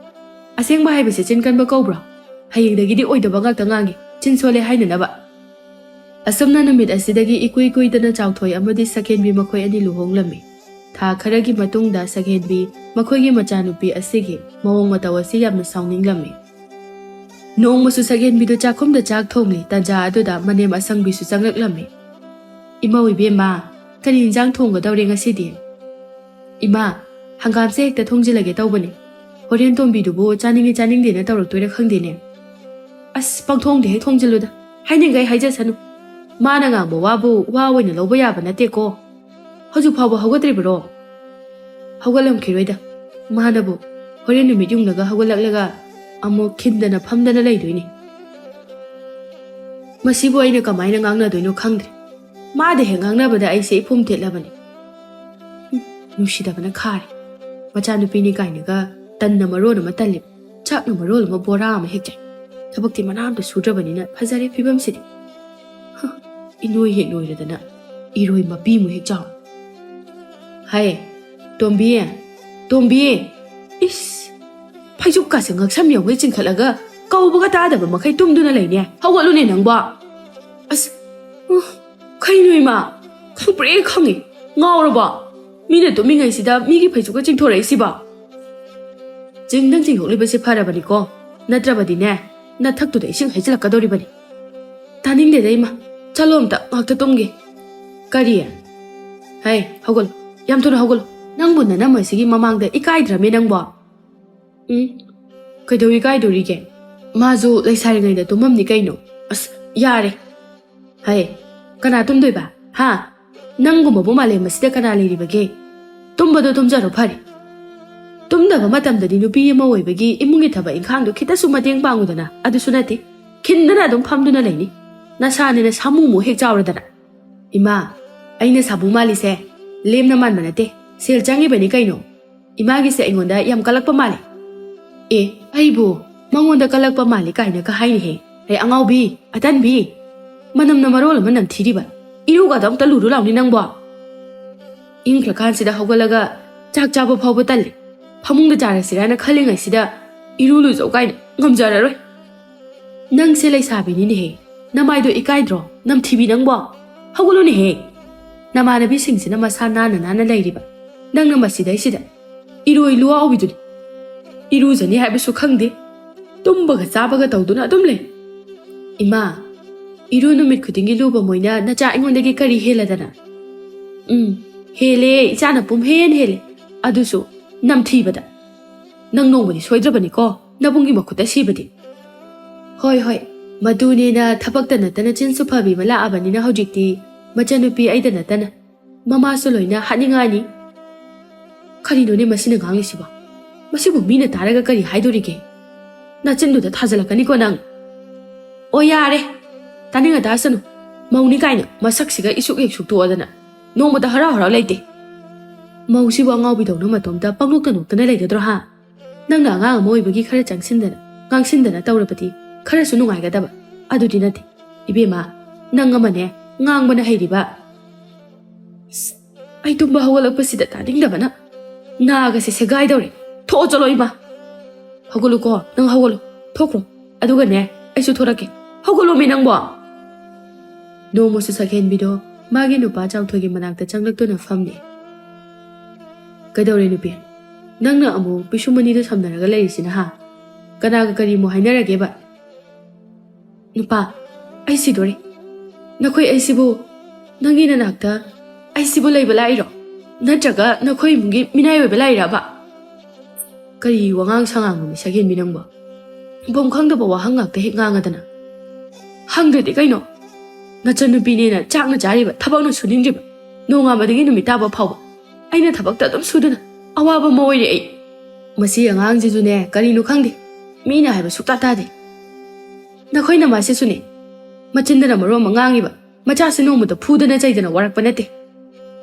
ꯑꯁꯦꯡꯕ ꯍꯥꯏꯕꯁꯦ ꯆꯤꯟ ꯀꯟꯕ ꯀꯧꯕ꯭ꯔꯣ? ꯍꯌꯦꯡꯗꯒꯤꯗꯤ ꯑꯣꯏꯗꯕ ꯉꯥꯛꯇ ꯉꯥꯡꯉꯤ, ꯆꯤꯟ ꯁꯣꯜꯂꯦ ꯍꯥꯏꯅꯅꯕ꯫ ꯑꯁꯨꯝꯅ ꯅꯨꯃꯤꯠ ꯑꯁꯤꯗꯒꯤ ꯏꯀꯨꯏ ꯀꯨꯏꯗꯅ ꯆꯥꯎꯊꯣꯏ ꯑꯃꯗꯤ ꯁꯛꯍꯦꯟꯕꯤ ꯃꯈꯣꯏ ꯑꯅꯤ ꯂꯨꯍꯣꯡꯂꯝꯃꯤ꯫ ꯊꯥ ꯈꯔꯒꯤ ꯃꯇꯨꯡꯗ ꯁꯛꯍꯦꯟꯕꯤ ꯃꯈꯣꯏꯒꯤ ꯃꯆꯥꯅꯨꯄꯤ ꯑꯁꯤꯒꯤ ꯃꯑꯣꯡ ꯃꯇꯧ ꯑꯁꯤ ꯌꯥꯝꯅ ꯁꯥꯎꯅꯤꯡꯂꯝꯃꯤ꯫ ꯅꯣꯡꯃꯁꯨ ꯁꯛꯍꯦꯟꯕꯤꯗꯨ ꯆꯥꯛꯈꯨꯝꯗ ꯆꯥꯛ ꯊꯣꯡꯂꯤ꯫ ꯇꯥꯟꯖꯥ ꯑꯗꯨꯗ ꯃꯅꯦꯝ ꯑꯁꯪꯕꯤꯁꯨ ꯆꯪꯂꯛꯂꯝꯃꯤ꯫ "ꯏꯃꯧ ꯏꯕꯦꯝꯃ, ꯀꯔꯤ ꯏꯟꯖꯥꯡ ꯊꯣꯡꯒꯗꯧꯔꯦ ꯉꯁꯤꯗꯤ?" "ꯏꯃꯥ, ꯍꯪꯒꯥꯝꯁꯦ ꯍꯦꯛꯇ ꯊꯣꯡꯖꯤꯜꯂꯒꯦ ꯇꯧꯕꯅꯤ꯫ ꯍꯣꯔꯦꯟ ꯇꯣꯝꯕꯤꯗꯨꯕꯨ ꯆꯥꯅꯤꯡꯉꯤ ꯆꯥꯅꯤꯡꯗꯦꯅ ꯇꯧꯔꯛꯇꯣꯏꯔꯥ ꯈꯪꯗꯦꯅꯦ꯫" "ꯑꯁ, ꯄꯪꯊꯣꯡꯗ ꯍꯦꯛ ꯊꯣꯡꯖꯤꯜꯂꯨꯗ꯫ ꯍꯥꯏꯅꯤꯡꯈꯩ ꯍꯥꯏꯖꯁꯅꯨ꯫ ꯃꯥꯅ ꯉꯥꯡꯕ ꯋꯥꯕꯨ ꯋꯥ ꯑꯣꯏꯅ ꯂꯧꯕ ꯌꯥꯕ ꯅꯠꯇꯦꯀꯣ꯫ ꯍꯧꯖꯤꯛ ꯐꯥꯎꯕ ꯍꯧꯒꯠꯇ꯭ꯔꯤꯕꯔꯣ?" "ꯍꯧꯒꯠꯂꯝꯈꯤꯔꯣꯏꯗ꯫ ꯃꯥꯅꯕꯨ ꯍꯣꯔꯦꯟ ꯅꯨꯃꯤꯠ ꯌꯨꯡꯂꯒ ꯍꯧꯒꯠꯂꯛꯂꯒ ꯑꯃꯨꯛ ꯈꯤꯟꯗꯅ ꯐꯝꯗꯅ ꯂꯩꯗꯣꯏꯅꯤ꯫ ꯃꯁꯤꯕꯨ ꯑꯩꯅ ꯀꯃꯥꯏꯅ ꯉꯥꯡꯅꯗꯣꯏꯅꯣ ꯈꯪꯗ꯭ꯔꯦ꯫ ꯃꯥꯗ ꯍꯦꯛ ꯉꯥꯡꯅꯕꯗ ꯑꯩꯁꯦ ꯏꯄꯨꯝ ꯊꯦꯠꯂꯕꯅꯤ꯫ ꯍꯨꯝ, ꯅꯨꯡꯁꯤꯗꯕꯅ ꯈꯥꯔꯦ꯫ ꯃꯆꯥꯅꯨꯄꯤꯅꯤ ꯀꯥꯏꯅꯒ ꯇꯟꯅ ꯃꯔꯣꯟ ꯑꯃ ꯇꯜꯂꯤ, ꯆꯥꯛꯅ ꯃꯔꯣꯜ ꯑꯃ ꯕꯣꯔꯥ ꯑꯃ ꯍꯦꯛ ꯆꯥꯏ꯫ ꯊꯕꯛꯇꯤ ꯃꯅꯥ ꯑꯝꯇ ꯁꯨꯗ꯭ꯔꯕꯅꯤꯅ ꯐꯖꯔꯦ ꯐꯤꯕꯝꯁꯤꯗꯤ꯫ ꯍ, ꯏꯅꯣꯏ ꯍꯦꯛ ꯅꯣꯏꯔꯗꯅ ꯏꯔꯣꯏ ꯃꯄꯤꯃꯨꯛ ꯍꯦꯛ ꯆꯥꯎ꯫ ꯍꯥꯏ, ꯇꯣꯝꯕꯤ, ꯇꯣꯝꯕꯤ, ꯏꯁ, ꯐꯩꯖꯨꯞꯀꯥꯁꯦ ꯉꯛꯁꯝ ꯌꯧꯉꯩ ꯆꯤꯡꯈꯠꯂꯒ ꯀꯧꯕꯒ ꯇꯥꯗꯕ ꯃꯈꯩ ꯇꯨꯝꯗꯨꯅ ꯂꯩꯅꯦ꯫ ꯍꯧꯒꯠꯂꯨꯅꯦ ꯅꯪꯕꯣ꯫ ꯑꯁ, ꯎ, ꯀꯩꯅꯣ ꯏꯃꯥ? ꯈꯪꯄ꯭ꯔꯦ ꯈꯪꯉꯤ꯫ ꯉꯥꯎꯔꯕꯣ? ꯃꯤꯅ ꯇꯨꯝꯃꯤꯉꯩꯁꯤꯗ ꯃꯤꯒꯤ ꯐꯩꯖꯨꯞꯀ ꯆꯤꯡꯊꯣꯔꯛꯏꯁꯤꯕꯣ? ꯆꯤꯡꯗꯪ ꯆꯤꯡꯊꯣꯛꯂꯤꯕꯁꯦ ꯐꯔꯕꯅꯤꯀꯣ, ꯅꯠꯇ꯭ꯔꯕꯗꯤꯅꯦ, ꯅꯊꯛꯇꯨꯗ ꯏꯁꯤꯡ ꯍꯩꯖꯤꯜꯂꯛꯀꯗꯧꯔꯤꯕꯅꯤ꯫ ꯇꯥꯅꯤꯡꯗꯦꯗ ꯏꯃꯥ, ꯆꯠꯂꯣ ꯑꯝꯇ, ꯉꯥꯛꯇ ꯇꯨꯝꯒꯦ꯫ ꯀꯔꯤ? ꯍꯩ, ꯍꯧꯒꯠꯂꯣ꯫ ꯌꯥꯝ ꯊꯨꯅ ꯍꯧꯒꯠꯂꯣ꯫ ꯅꯪꯕꯨ ꯅꯅꯝꯃꯁꯤꯒꯤ ꯃꯃꯥꯡꯗ ꯏꯀꯥꯏꯗ꯭ꯔꯃꯦ ꯅꯪꯕꯣ? ꯎꯝ? ꯀꯩꯗꯧ ꯏꯀꯥꯏꯗꯣꯔꯤꯒꯦ? ꯃꯥꯁꯨ ꯂꯩꯁꯥꯔꯤꯉꯩꯗ ꯇꯨꯝꯃꯝꯅꯤ ꯀꯩꯅꯣ꯫ ꯑꯁ, ꯌꯥꯔꯦ꯫ ꯍꯩ, ꯀꯅꯥ ꯇꯨꯝꯗꯣꯏꯕ? ꯍꯥ? ꯅꯪꯒꯨꯝꯕꯕꯨ ꯃꯥꯂꯦꯝ ꯑꯁꯤꯗ ꯀꯅꯥ ꯂꯩꯔꯤꯕꯒꯦ? ꯇꯨꯝꯕꯗꯣ ꯇꯨꯝꯖꯔꯣ ꯐꯔꯦ꯫ ꯇꯨꯝꯗꯕ ꯃꯇꯝꯗꯗꯤ ꯅꯨꯄꯤ ꯑꯃ ꯑꯣꯏꯕꯒꯤ ꯏꯃꯨꯡꯒꯤ ꯊꯕꯛ ꯏꯪꯈꯥꯡꯗꯣ ꯈꯤꯇꯁꯨ ꯃꯇꯦꯡ ꯄꯥꯡꯉꯨꯗꯅ꯫ ꯑꯗꯨꯁꯨ ꯅꯠꯇꯦ, ꯈꯤꯟꯗꯅ ꯑꯗꯨꯝ ꯐꯝꯗꯨꯅ ꯂꯩꯅꯤ꯫ ꯅꯁꯥꯅꯤꯅ ꯁꯥꯃꯨꯃꯨꯛ ꯍꯦꯛ ꯆꯥꯎꯔꯗꯅ꯫ ꯏꯃꯥ, ꯑꯩꯅ ꯁꯥꯃꯨ ꯃꯥꯜꯂꯤꯁꯦ ꯂꯦꯝꯅ ꯃꯥꯟꯕ ꯅꯠꯇꯦ, ꯁꯦꯜ ꯆꯪꯉꯤꯕꯅꯤ ꯀꯩꯅꯣ꯫ ꯏꯃꯥꯒꯤꯁꯦ ꯑꯩꯉꯣꯟꯗ ꯌꯥꯝ ꯀꯜꯂꯛꯄ ꯃꯥꯜꯂꯦ꯫ ꯑꯦ, ꯑꯩꯕꯨ ꯃꯉꯣꯟꯗ ꯀꯜꯂꯛꯄ ꯃꯥꯜꯂꯤ ꯀꯥꯏꯅꯒ ꯍꯥꯏꯅꯤꯍꯦ꯫ ꯑꯩ ꯑꯉꯥꯎꯕꯤ, ꯑꯇꯟꯕꯤ, ꯃꯅꯝꯅ ꯃꯔꯣꯜ ꯑꯃ ꯅꯝꯊꯤꯔꯤꯕ꯫ ꯏꯔꯨꯒꯗꯣ ꯑꯝꯇ ꯂꯨꯔꯨ ꯂꯥꯎꯅꯤ ꯅꯪꯕꯣ꯫ ꯏꯪꯈ꯭ꯔꯀꯥꯟꯁꯤꯗ ꯍꯧꯒꯠꯂꯒ ꯆꯥꯛ ꯆꯥꯕ ꯐꯥꯎꯕ ꯇꯜꯂꯦ꯫ ꯐꯃꯨꯡꯗ ꯆꯥꯔꯁꯤꯔꯥꯅ ꯈꯜꯂꯤꯉꯩꯁꯤꯗ ꯏꯔꯨ ꯂꯨꯖꯧ ꯀꯥꯏꯅ ꯉꯝꯖꯔꯔꯣꯏ꯫ ꯅꯪꯁꯦ ꯂꯩꯁꯥꯕꯤꯅꯤꯅꯦꯍꯦ, ꯅꯃꯥꯏꯗꯣ ꯏꯀꯥꯏꯗ꯭ꯔꯣ? ꯅꯝꯊꯤꯕꯤ ꯅꯪꯕꯣ, ꯍꯧꯒꯠꯂꯨꯅꯦꯍꯦ꯫ ꯅꯃꯥꯟꯅꯕꯤꯁꯤꯡꯁꯤꯅ ꯃꯁꯥ ꯅꯥꯟꯅ ꯅꯥꯟꯅ ꯂꯩꯔꯤꯕ, ꯅꯪꯅ ꯃꯁꯤꯗꯩꯁꯤꯗ ꯏꯔꯣꯏ ꯂꯨꯋꯥꯎꯕꯤꯗꯨꯅꯤ꯫ ꯏꯔꯨꯖꯅꯤ ꯍꯥꯏꯕꯁꯨ ꯈꯪꯗꯦ, ꯇꯨꯝꯕꯒ ꯆꯥꯕꯒ ꯇꯧꯗꯨꯅ ꯑꯗꯨꯝ ꯂꯩ꯫ ꯏꯃꯥ, ꯏꯔꯨ ꯅꯨꯃꯤꯠ ꯈꯨꯗꯤꯡꯒꯤ ꯂꯨꯕ ꯃꯣꯏꯅ ꯅꯆꯥ ꯑꯩꯉꯣꯟꯗꯒꯤ ꯀꯔꯤ ꯍꯦꯜꯂꯗꯅ? ꯎꯝ, ꯍꯦꯜꯂꯦ, ꯏꯆꯥꯅ ꯄꯨꯝꯍꯦꯟ ꯍꯦꯜꯂꯦ꯫ ꯑꯗꯨꯁꯨ ꯅꯝꯊꯤꯕꯗ꯫ ꯅꯪ ꯅꯣꯡꯃꯗꯤ ꯁꯣꯏꯗ꯭ꯔꯕꯅꯤꯀꯣ, ꯅꯕꯨꯡꯒꯤ ꯃꯈꯨꯠꯇ ꯁꯤꯕꯗꯤ꯫ ꯍꯣꯏ, ꯍꯣꯏ, ꯃꯗꯨꯅꯦꯅ ꯊꯕꯛꯇ ꯅꯠꯇꯅ ꯆꯤꯟꯁꯨ ꯐꯕꯤ ꯑꯃ ꯂꯥꯛꯑꯕꯅꯤꯅ ꯍꯧꯖꯤꯛꯇꯤ ꯃꯆꯟꯅꯨꯄꯤ ꯑꯩꯗ ꯅꯠꯇꯅ ꯃꯃꯥꯁꯨ ꯂꯣꯏꯅ ꯍꯥꯠꯅꯤꯡꯉꯛꯑꯅꯤ꯫ ꯀꯔꯤꯅꯣꯅꯦ ꯃꯁꯤꯅ ꯉꯥꯡꯂꯤꯁꯤꯕꯣ? ꯃꯁꯤꯕꯨ ꯃꯤꯅ ꯇꯥꯔꯒ ꯀꯔꯤ ꯍꯥꯏꯗꯣꯔꯤꯒꯦ? ꯅꯆꯤꯟꯗꯨꯗ ꯊꯥꯖꯤꯜꯂꯛꯀꯅꯤꯀꯣ ꯅꯪ꯫ ꯑꯣ, ꯌꯥꯔꯦ, ꯇꯥꯅꯤꯡꯉ ꯇꯥꯁꯅꯨ꯫ ꯃꯧꯅꯤ ꯀꯥꯏꯅ ꯃꯁꯛꯁꯤꯒ ꯏꯁꯨꯛ ꯍꯦꯛ ꯁꯨꯛꯇꯣꯛꯑꯗꯅ ꯅꯣꯡꯃꯇ ꯍꯔꯥꯎ ꯍꯔꯥꯎ ꯂꯩꯇꯦ꯫ ꯃꯧꯁꯤꯕꯨ ꯑꯉꯥꯎꯕꯤꯗꯧꯅ ꯃꯇꯣꯝꯇ ꯄꯪꯅꯣꯛꯇ ꯅꯣꯛꯇꯅ ꯂꯩꯒꯗ꯭ꯔꯣ ꯍꯥ? ꯅꯪꯅ ꯑꯉꯥꯡ ꯑꯃ ꯑꯣꯏꯕꯒꯤ ꯈꯔ ꯆꯪꯁꯤꯟꯗꯅ, ꯉꯥꯡꯁꯤꯟꯗꯅ ꯇꯧꯔꯕꯗꯤ ꯈꯔꯁꯨ ꯅꯨꯡꯉꯥꯏꯒꯗꯕ꯫ ꯑꯗꯨꯗꯤ ꯅꯠꯇꯦ꯫ ꯏꯕꯦꯝꯃ, ꯅꯪ ꯑꯃꯅꯦ, ꯉꯥꯡꯕꯅ ꯍꯩꯔꯤꯕ꯫ ꯑꯁ, ꯑꯩ ꯇꯨꯝꯕ ꯍꯧꯒꯠꯂꯛꯄꯁꯤꯗ ꯇꯥꯅꯤꯡꯗꯕꯅ ꯅꯥꯒꯁꯦ ꯁꯦꯒꯥꯏꯗꯧꯔꯦ꯫ ꯊꯣꯛꯑꯣ ꯆꯠꯂꯣ ꯏꯃꯥ꯫ ꯍꯧꯒꯠꯂꯨꯀꯣ, ꯅꯪ ꯍꯧꯒꯠꯂꯨ꯫ ꯊꯣꯛꯈ꯭ꯔꯣ꯫ ꯑꯗꯨꯒꯅꯦ, ꯑꯩꯁꯨ ꯊꯣꯔꯛꯀꯦ꯫ ꯍꯧꯒꯠꯂꯣꯃꯤ ꯅꯪꯕꯣ꯫ ꯅꯣꯡꯃꯁꯨ ꯁꯛꯍꯦꯟꯕꯤꯗꯣ ꯃꯥꯒꯤ ꯅꯨꯄꯥ ꯆꯥꯎꯊꯣꯏꯒꯤ ꯃꯅꯥꯛꯇ ꯆꯪꯂꯛꯇꯨꯅ ꯐꯝꯃꯤ꯫ ꯀꯩꯗꯧꯔꯦ ꯅꯨꯄꯤ? ꯅꯪꯅ ꯑꯃꯨꯛ ꯄꯤꯁꯨꯝ ꯑꯅꯤꯗꯣ ꯁꯝꯅꯔꯒ ꯂꯩꯔꯤꯁꯤꯅ ꯍꯥ? ꯀꯅꯥꯒ ꯀꯔꯤꯃꯨꯛ ꯍꯥꯏꯅꯔꯒꯦꯕ? ꯅꯨꯄꯥ, ꯑꯩ ꯁꯤꯗꯣꯔꯦ꯫ ꯅꯈꯣꯏ ꯑꯩꯁꯤꯕꯨ ꯅꯪꯒꯤ ꯅꯅꯥꯛꯇ ꯑꯩꯁꯤꯕꯨ ꯂꯩꯕ ꯂꯥꯛꯏꯔꯣ? ꯅꯠꯇ꯭ꯔꯒ ꯅꯈꯣꯏ ꯏꯃꯨꯡꯒꯤ ꯃꯤꯅꯥꯏ ꯑꯣꯏꯕ ꯂꯥꯛꯏꯔꯕ? ꯀꯔꯤ ꯋꯥꯉꯥꯡ ꯁꯉꯥꯡꯅꯣꯅꯦ ꯁꯒꯦꯟꯕꯤ ꯅꯪꯕꯣ? ꯏꯐꯝ ꯈꯪꯗꯕ ꯋꯥꯍꯪ ꯉꯥꯛꯇ ꯍꯦꯛ ꯉꯥꯡꯉꯗꯅ꯫ ꯍꯪꯗ꯭ꯔꯗꯤ ꯀꯩꯅꯣ? ꯅꯆꯟꯅꯨꯄꯤꯅꯦꯅ ꯆꯥꯛꯅ ꯆꯥꯔꯤꯕ, ꯊꯕꯛꯅ ꯁꯨꯅꯤꯡꯗ꯭ꯔꯤꯕ, ꯅꯣꯡꯉꯥꯟꯕꯗꯒꯤ ꯅꯨꯃꯤꯠ ꯇꯥꯕ ꯐꯥꯎꯕ ꯑꯩꯅ ꯊꯕꯛꯇ ꯑꯗꯨꯝ ꯁꯨꯗꯨꯅ ꯑꯋꯥꯕ ꯑꯃ ꯑꯣꯏꯔꯦ ꯑꯩ꯫ ꯃꯁꯤ ꯑꯉꯥꯡꯁꯤꯁꯨꯅꯦ, ꯀꯔꯤꯅꯣ ꯈꯪꯗꯦ, ꯃꯤꯅ ꯍꯥꯏꯕ ꯁꯨꯛꯇꯥ ꯇꯥꯗꯦ꯫ ꯅꯈꯣꯏ ꯅꯃꯥꯁꯤꯁꯨꯅꯦ, ꯃꯆꯤꯟꯗꯅ ꯃꯔꯣꯟ ꯑꯃ ꯉꯥꯡꯉꯤꯕ, ꯃꯆꯥꯁꯤ ꯅꯣꯡꯃꯇ ꯐꯨꯗꯅ ꯆꯩꯗꯅ ꯋꯥꯔꯛꯄ ꯅꯠꯇꯦ꯫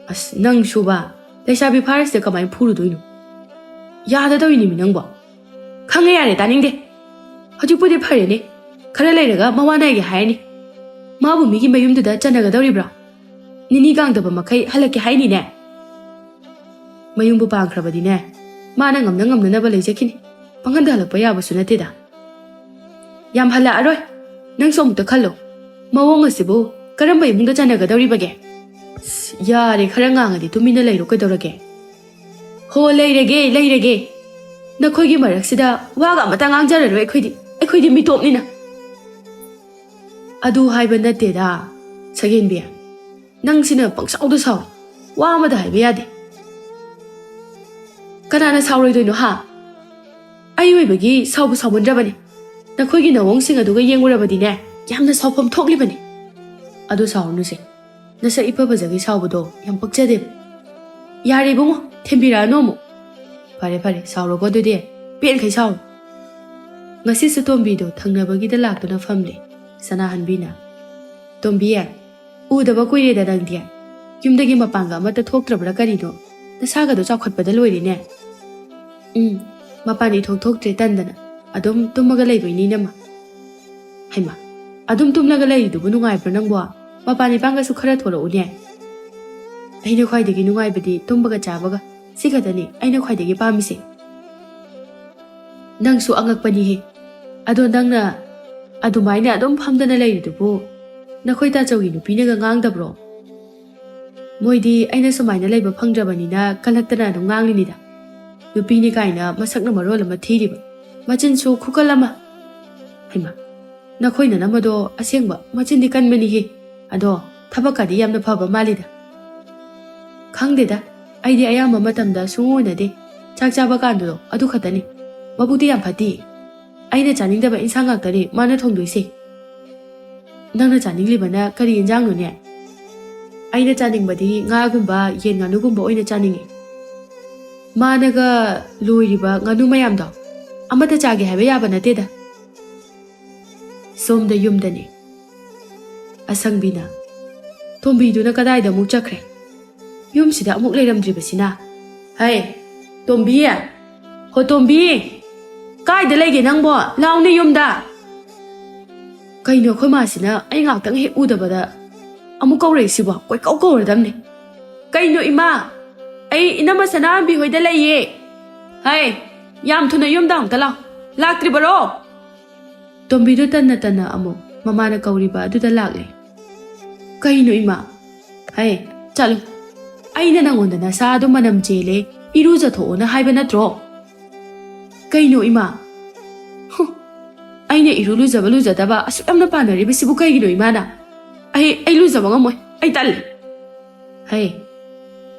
ꯑꯁ, ꯅꯪꯁꯨꯕ, ꯂꯩꯁꯥꯕꯤ ꯐꯥꯔꯤꯁꯤꯗ ꯀꯃꯥꯏꯅ ꯐꯨꯔꯨꯗꯣꯏꯅꯣ? ꯌꯥꯗꯗꯧꯔꯤꯅꯤꯃꯤ ꯅꯪꯕꯣ꯫ ꯈꯪꯉꯦ, ꯌꯥꯔꯦ, ꯇꯥꯅꯤꯡꯗꯦ꯫ ꯍꯧꯖꯤꯛꯄꯨꯗꯤ ꯐꯔꯦꯅꯦ, ꯈꯔ ꯂꯩꯔꯒ ꯃꯋꯥ ꯅꯥꯏꯒꯦ ꯍꯥꯏꯔꯅꯤ꯫ ꯃꯥꯕꯨ ꯃꯤꯒꯤ ꯃꯌꯨꯝꯗꯨꯗ ꯆꯟꯅꯒꯗꯧꯔꯤꯕ꯭ꯔꯣ? ꯅꯤꯅꯤ ꯀꯥꯡꯗꯕ ꯃꯈꯩ ꯍꯜꯂꯛꯀꯦ ꯍꯥꯏꯅꯤꯅꯦ꯫ ꯃꯌꯨꯝꯕꯨ ꯄꯥꯟꯈ꯭ꯔꯕꯗꯤꯅꯦ, ꯃꯥꯅ ꯉꯝꯅ ꯉꯝꯅꯅꯕ ꯂꯩꯖꯈꯤꯅꯤ꯫ ꯄꯪꯍꯟꯗ ꯍꯜꯂꯛꯄ ꯌꯥꯕꯁꯨ ꯅꯠꯇꯦꯗ꯫ ꯌꯥꯝ ꯍꯜꯂꯛꯑꯔꯣꯏ꯫ ꯅꯪꯁꯨ ꯑꯃꯨꯛꯇ ꯈꯜꯂꯣ, ꯃꯑꯣꯡ ꯑꯁꯤꯕꯨ ꯀꯔꯝꯕ ꯏꯃꯨꯡꯗ ꯆꯟꯅꯒꯗꯧꯔꯤꯕꯒꯦ? ꯑꯁ, ꯌꯥꯔꯦ, ꯈꯔ ꯉꯥꯡꯉꯗꯤ ꯇꯨꯃꯤꯟꯅ ꯂꯩꯔꯣ ꯀꯩꯗꯧꯔꯒꯦ? ꯍꯣ, ꯂꯩꯔꯒꯦ, ꯂꯩꯔꯒꯦ꯫ ꯅꯈꯣꯏꯒꯤ ꯃꯔꯛꯁꯤꯗ ꯋꯥꯒ ꯑꯃꯇ ꯉꯥꯡꯖꯔꯔꯣꯏ ꯑꯩꯈꯣꯏꯗꯤ꯫ ꯑꯩꯈꯣꯏꯗꯤ ꯃꯤꯇꯣꯞꯅꯤꯅ꯫ ꯑꯗꯨ ꯍꯥꯏꯕ ꯅꯠꯇꯦꯗ, ꯁꯒꯦꯟꯕꯤ꯫ ꯅꯪꯁꯤꯅ ꯄꯪꯁꯥꯎꯗ ꯁꯥꯎ꯫ ꯋꯥ ꯑꯃꯗ ꯍꯥꯏꯕ ꯌꯥꯗꯦ꯫ ꯀꯅꯥꯅ ꯁꯥꯎꯔꯣꯏꯗꯣꯏꯅꯣ, ꯍꯥ? ꯑꯩ ꯑꯣꯏꯕꯒꯤ ꯁꯥꯎꯕ ꯁꯥꯎꯃꯟꯗ꯭ꯔꯕꯅꯤ꯫ ꯅꯈꯣꯏꯒꯤ ꯅꯋꯣꯡꯁꯤꯡ ꯑꯗꯨꯒ ꯌꯦꯡꯉꯨꯔꯕꯗꯤꯅꯦ, ꯌꯥꯝꯅ ꯁꯥꯎꯐꯝ ꯊꯣꯛꯂꯤꯕꯅꯤ꯫ ꯑꯗꯨ ꯁꯥꯎꯔꯅꯨꯁꯦ꯫ ꯅꯁꯛ ꯏꯐ ꯐꯖꯒꯩ ꯁꯥꯎꯕꯗꯣ ꯌꯥꯝ ꯄꯛꯆꯗꯦꯕ꯫ ꯌꯥꯔꯦ ꯏꯕꯨꯡꯉꯣ, ꯊꯦꯝꯕꯤꯔꯛꯑꯅꯨ ꯑꯃꯨꯛ꯫ ꯐꯔꯦ, ꯐꯔꯦ, ꯁꯥꯎꯔꯣꯀꯣ ꯑꯗꯨꯗꯤ꯫ ꯄꯦꯟꯈꯩ ꯁꯥꯎꯔꯣ꯫ ꯉꯁꯤꯁꯨ ꯇꯣꯝꯕꯤꯗꯣ ꯊꯪꯅꯕꯒꯤꯗ ꯂꯥꯛꯇꯨꯅ ꯐꯝꯂꯦ꯫ ꯁꯅꯥꯍꯟꯕꯤꯅ, "ꯇꯣꯝꯕꯤ, ꯎꯗꯕ ꯀꯨꯏꯔꯦꯗ ꯅꯪꯗꯤ꯫ ꯌꯨꯝꯗꯒꯤ ꯃꯄꯥꯟꯒ ꯑꯃꯠꯇ ꯊꯣꯛꯇ꯭ꯔꯕ꯭ꯔꯥ ꯀꯔꯤꯅꯣ? ꯅꯁꯥꯒꯗꯣ ꯆꯥꯎꯈꯠꯄꯗ ꯂꯣꯏꯔꯦꯅꯦ?" "ꯎꯝ, ꯃꯄꯥꯟ ꯏꯊꯣꯛ ꯊꯣꯛꯇ꯭ꯔꯦ, ꯇꯟꯗꯅ꯫ ꯑꯗꯨꯝ ꯇꯨꯝꯃꯒ ꯂꯩꯕꯩꯅꯤ, ꯏꯅꯝꯃ꯫" "ꯍꯩꯃꯥ, ꯑꯗꯨꯝ ꯇꯨꯝꯂꯒ ꯂꯩꯔꯤꯗꯨꯕꯨ ꯅꯨꯡꯉꯥꯏꯕ꯭ꯔꯣ ꯅꯪꯕꯣ? ꯃꯄꯥꯟ ꯏꯄꯥꯟꯒꯁꯨ ꯈꯔ ꯊꯣꯛꯂꯛꯎꯅꯦ꯫" "ꯑꯩꯅ ꯈ꯭ꯋꯥꯏꯗꯒꯤ ꯅꯨꯡꯉꯥꯏꯕꯗꯤ ꯇꯨꯝꯕꯒ ꯆꯥꯕꯒ꯫ ꯁꯤ ꯈꯛꯇꯅꯤ ꯑꯩꯅ ꯈ꯭ꯋꯥꯏꯗꯒꯤ ꯄꯥꯝꯃꯤꯁꯦ꯫" "ꯅꯪꯁꯨ ꯑꯉꯛꯄꯅꯤꯍꯦ꯫ ꯑꯗꯣ ꯅꯪꯅ ꯑꯗꯨꯃꯥꯏꯅ ꯑꯗꯨꯝ ꯐꯝꯗꯅ ꯂꯩꯔꯤꯗꯨꯕꯨ ꯅꯈꯣꯏ ꯇꯥꯆꯧꯒꯤ ꯅꯨꯄꯤꯅꯒ ꯉꯥꯡꯗꯕ꯭ꯔꯣ?" "ꯃꯣꯏꯗꯤ ꯑꯩꯅ ꯁꯨꯃꯥꯏꯅ ꯂꯩꯕ ꯐꯪꯗ꯭ꯔꯕꯅꯤꯅ ꯀꯜꯂꯛꯇꯅ ꯑꯗꯨꯝ ꯉꯥꯡꯂꯤꯅꯤꯗ꯫ ꯅꯨꯄꯤꯅꯤ ꯀꯥꯏꯅ ꯃꯁꯛꯅ ꯃꯔꯣꯜ ꯑꯃ ꯊꯤꯔꯤꯕ, ꯃꯆꯤꯟꯁꯨ ꯈꯨꯀꯜ ꯑꯃ꯫ ꯍꯩꯃꯥ, ꯅꯈꯣꯏ ꯅꯅꯝꯃꯗꯣ ꯑꯁꯦꯡꯕ ꯃꯆꯤꯟꯗꯤ ꯀꯟꯕꯅꯤꯍꯦ꯫ ꯑꯗꯣ ꯊꯕꯛꯀꯗꯤ ꯌꯥꯝꯅ ꯐꯕ ꯃꯥꯜꯂꯤꯗ꯫ ꯈꯪꯗꯦꯗ, ꯑꯩꯗꯤ ꯑꯌꯥꯝꯕ ꯃꯇꯝꯗ ꯁꯨꯡꯎ ꯎꯅꯗꯦ꯫ ꯆꯥꯛ ꯆꯥꯕ ꯀꯥꯟꯗꯨꯗꯣ ꯑꯗꯨ ꯈꯛꯇꯅꯤ꯫ ꯃꯕꯨꯛꯇꯤ ꯌꯥꯝ ꯐꯠꯇꯦ꯫ ꯑꯩꯅ ꯆꯥꯅꯤꯡꯗꯕ ꯏꯟꯁꯥꯡ ꯉꯥꯛꯇꯅꯤ ꯃꯥꯅ ꯊꯣꯡꯗꯣꯏꯁꯦ꯫ ꯅꯪꯅ ꯆꯥꯅꯤꯡꯂꯤꯕꯅ ꯀꯔꯤ ꯏꯟꯖꯥꯡꯅꯣꯅꯦ? ꯑꯩꯅ ꯆꯥꯅꯤꯡꯕꯗꯤ ꯉꯥꯒꯨꯝꯕ, ꯌꯦꯟ ꯉꯥꯅꯨꯒꯨꯝꯕ ꯑꯣꯏꯅ ꯆꯥꯅꯤꯡꯉꯤ꯫ ꯃꯥꯅꯒ ꯂꯣꯏꯔꯤꯕ ꯉꯥꯅꯨ ꯃꯌꯥꯝꯗꯣ ꯑꯃꯠꯇ ꯆꯥꯒꯦ ꯍꯥꯏꯕ ꯌꯥꯕ ꯅꯠꯇꯦꯗ꯫ ꯁꯣꯝꯗ ꯌꯨꯝꯗꯅꯤ꯫ ꯑꯁꯪꯕꯤꯅ, "ꯇꯣꯝꯕꯤꯗꯨꯅ ꯀꯗꯥꯏꯗ ꯑꯃꯨꯛ ꯆꯠꯈ꯭ꯔꯦ? ꯌꯨꯝꯁꯤꯗ ꯑꯃꯨꯛ ꯂꯩꯔꯝꯗ꯭ꯔꯤꯕꯁꯤꯅ? ꯍꯩ, ꯇꯣꯝꯕꯤ! ꯍꯣ ꯇꯣꯝꯕꯤ! ꯀꯥꯏꯗ ꯂꯩꯒꯦ ꯅꯪꯕꯣ? ꯂꯥꯎꯅꯦ ꯌꯨꯝꯗ!" ꯀꯩꯅꯣ ꯑꯩꯈꯣꯏ ꯃꯥꯁꯤꯅ ꯑꯩ ꯉꯥꯛꯇꯪ ꯍꯦꯛ ꯎꯗꯕꯗ ꯑꯃꯨꯛ ꯀꯧꯔꯛꯏꯁꯤꯕꯣ? ꯀꯣꯏꯀꯧ ꯀꯧꯔꯗꯝꯅꯦ꯫ "ꯀꯩꯅꯣ ꯏꯃꯥ? ꯑꯩ ꯏꯅꯝꯃ ꯁꯅꯥꯍꯟꯕꯤ ꯍꯣꯏꯗ ꯂꯩꯌꯦ꯫ ꯍꯩ, ꯌꯥꯝ ꯊꯨꯅ ꯌꯨꯝꯗ ꯑꯃꯨꯛꯇ ꯂꯥꯎ꯫ ꯂꯥꯛꯇ꯭ꯔꯤꯕꯔꯣ?" ꯇꯣꯝꯕꯤꯗꯨ ꯇꯟꯅ ꯇꯟꯅ ꯑꯃꯨꯛ ꯃꯃꯥꯅ ꯀꯧꯔꯤꯕ ꯑꯗꯨꯗ ꯂꯥꯛꯂꯦ꯫ "ꯀꯩꯅꯣ ꯏꯃꯥ? ꯍꯩ, ꯆꯠꯂꯨ꯫ ꯑꯩꯅ ꯅꯪꯉꯣꯟꯗ ꯅꯁꯥꯗꯣ ꯃꯅꯝ ꯆꯦꯜꯂꯦ, ꯏꯔꯨꯖꯊꯣꯛꯑꯣꯅ ꯍꯥꯏꯕ ꯅꯠꯇ꯭ꯔꯣ?" "ꯀꯩꯅꯣ ꯏꯃꯥ? ꯍꯨ, ꯑꯩꯅ ꯏꯔꯨ ꯂꯨꯖꯕ ꯂꯨꯖꯗꯕ ꯑꯁꯨꯛ ꯌꯥꯝꯅ ꯄꯥꯅꯔꯤꯕꯁꯤꯕꯨ ꯀꯩꯒꯤꯅꯣ ꯏꯃꯥꯅ? ꯑꯩ, ꯑꯩ ꯂꯨꯖꯕ ꯉꯝꯃꯣꯏ, ꯑꯩ ꯇꯜꯂꯦ꯫ ꯍꯩ,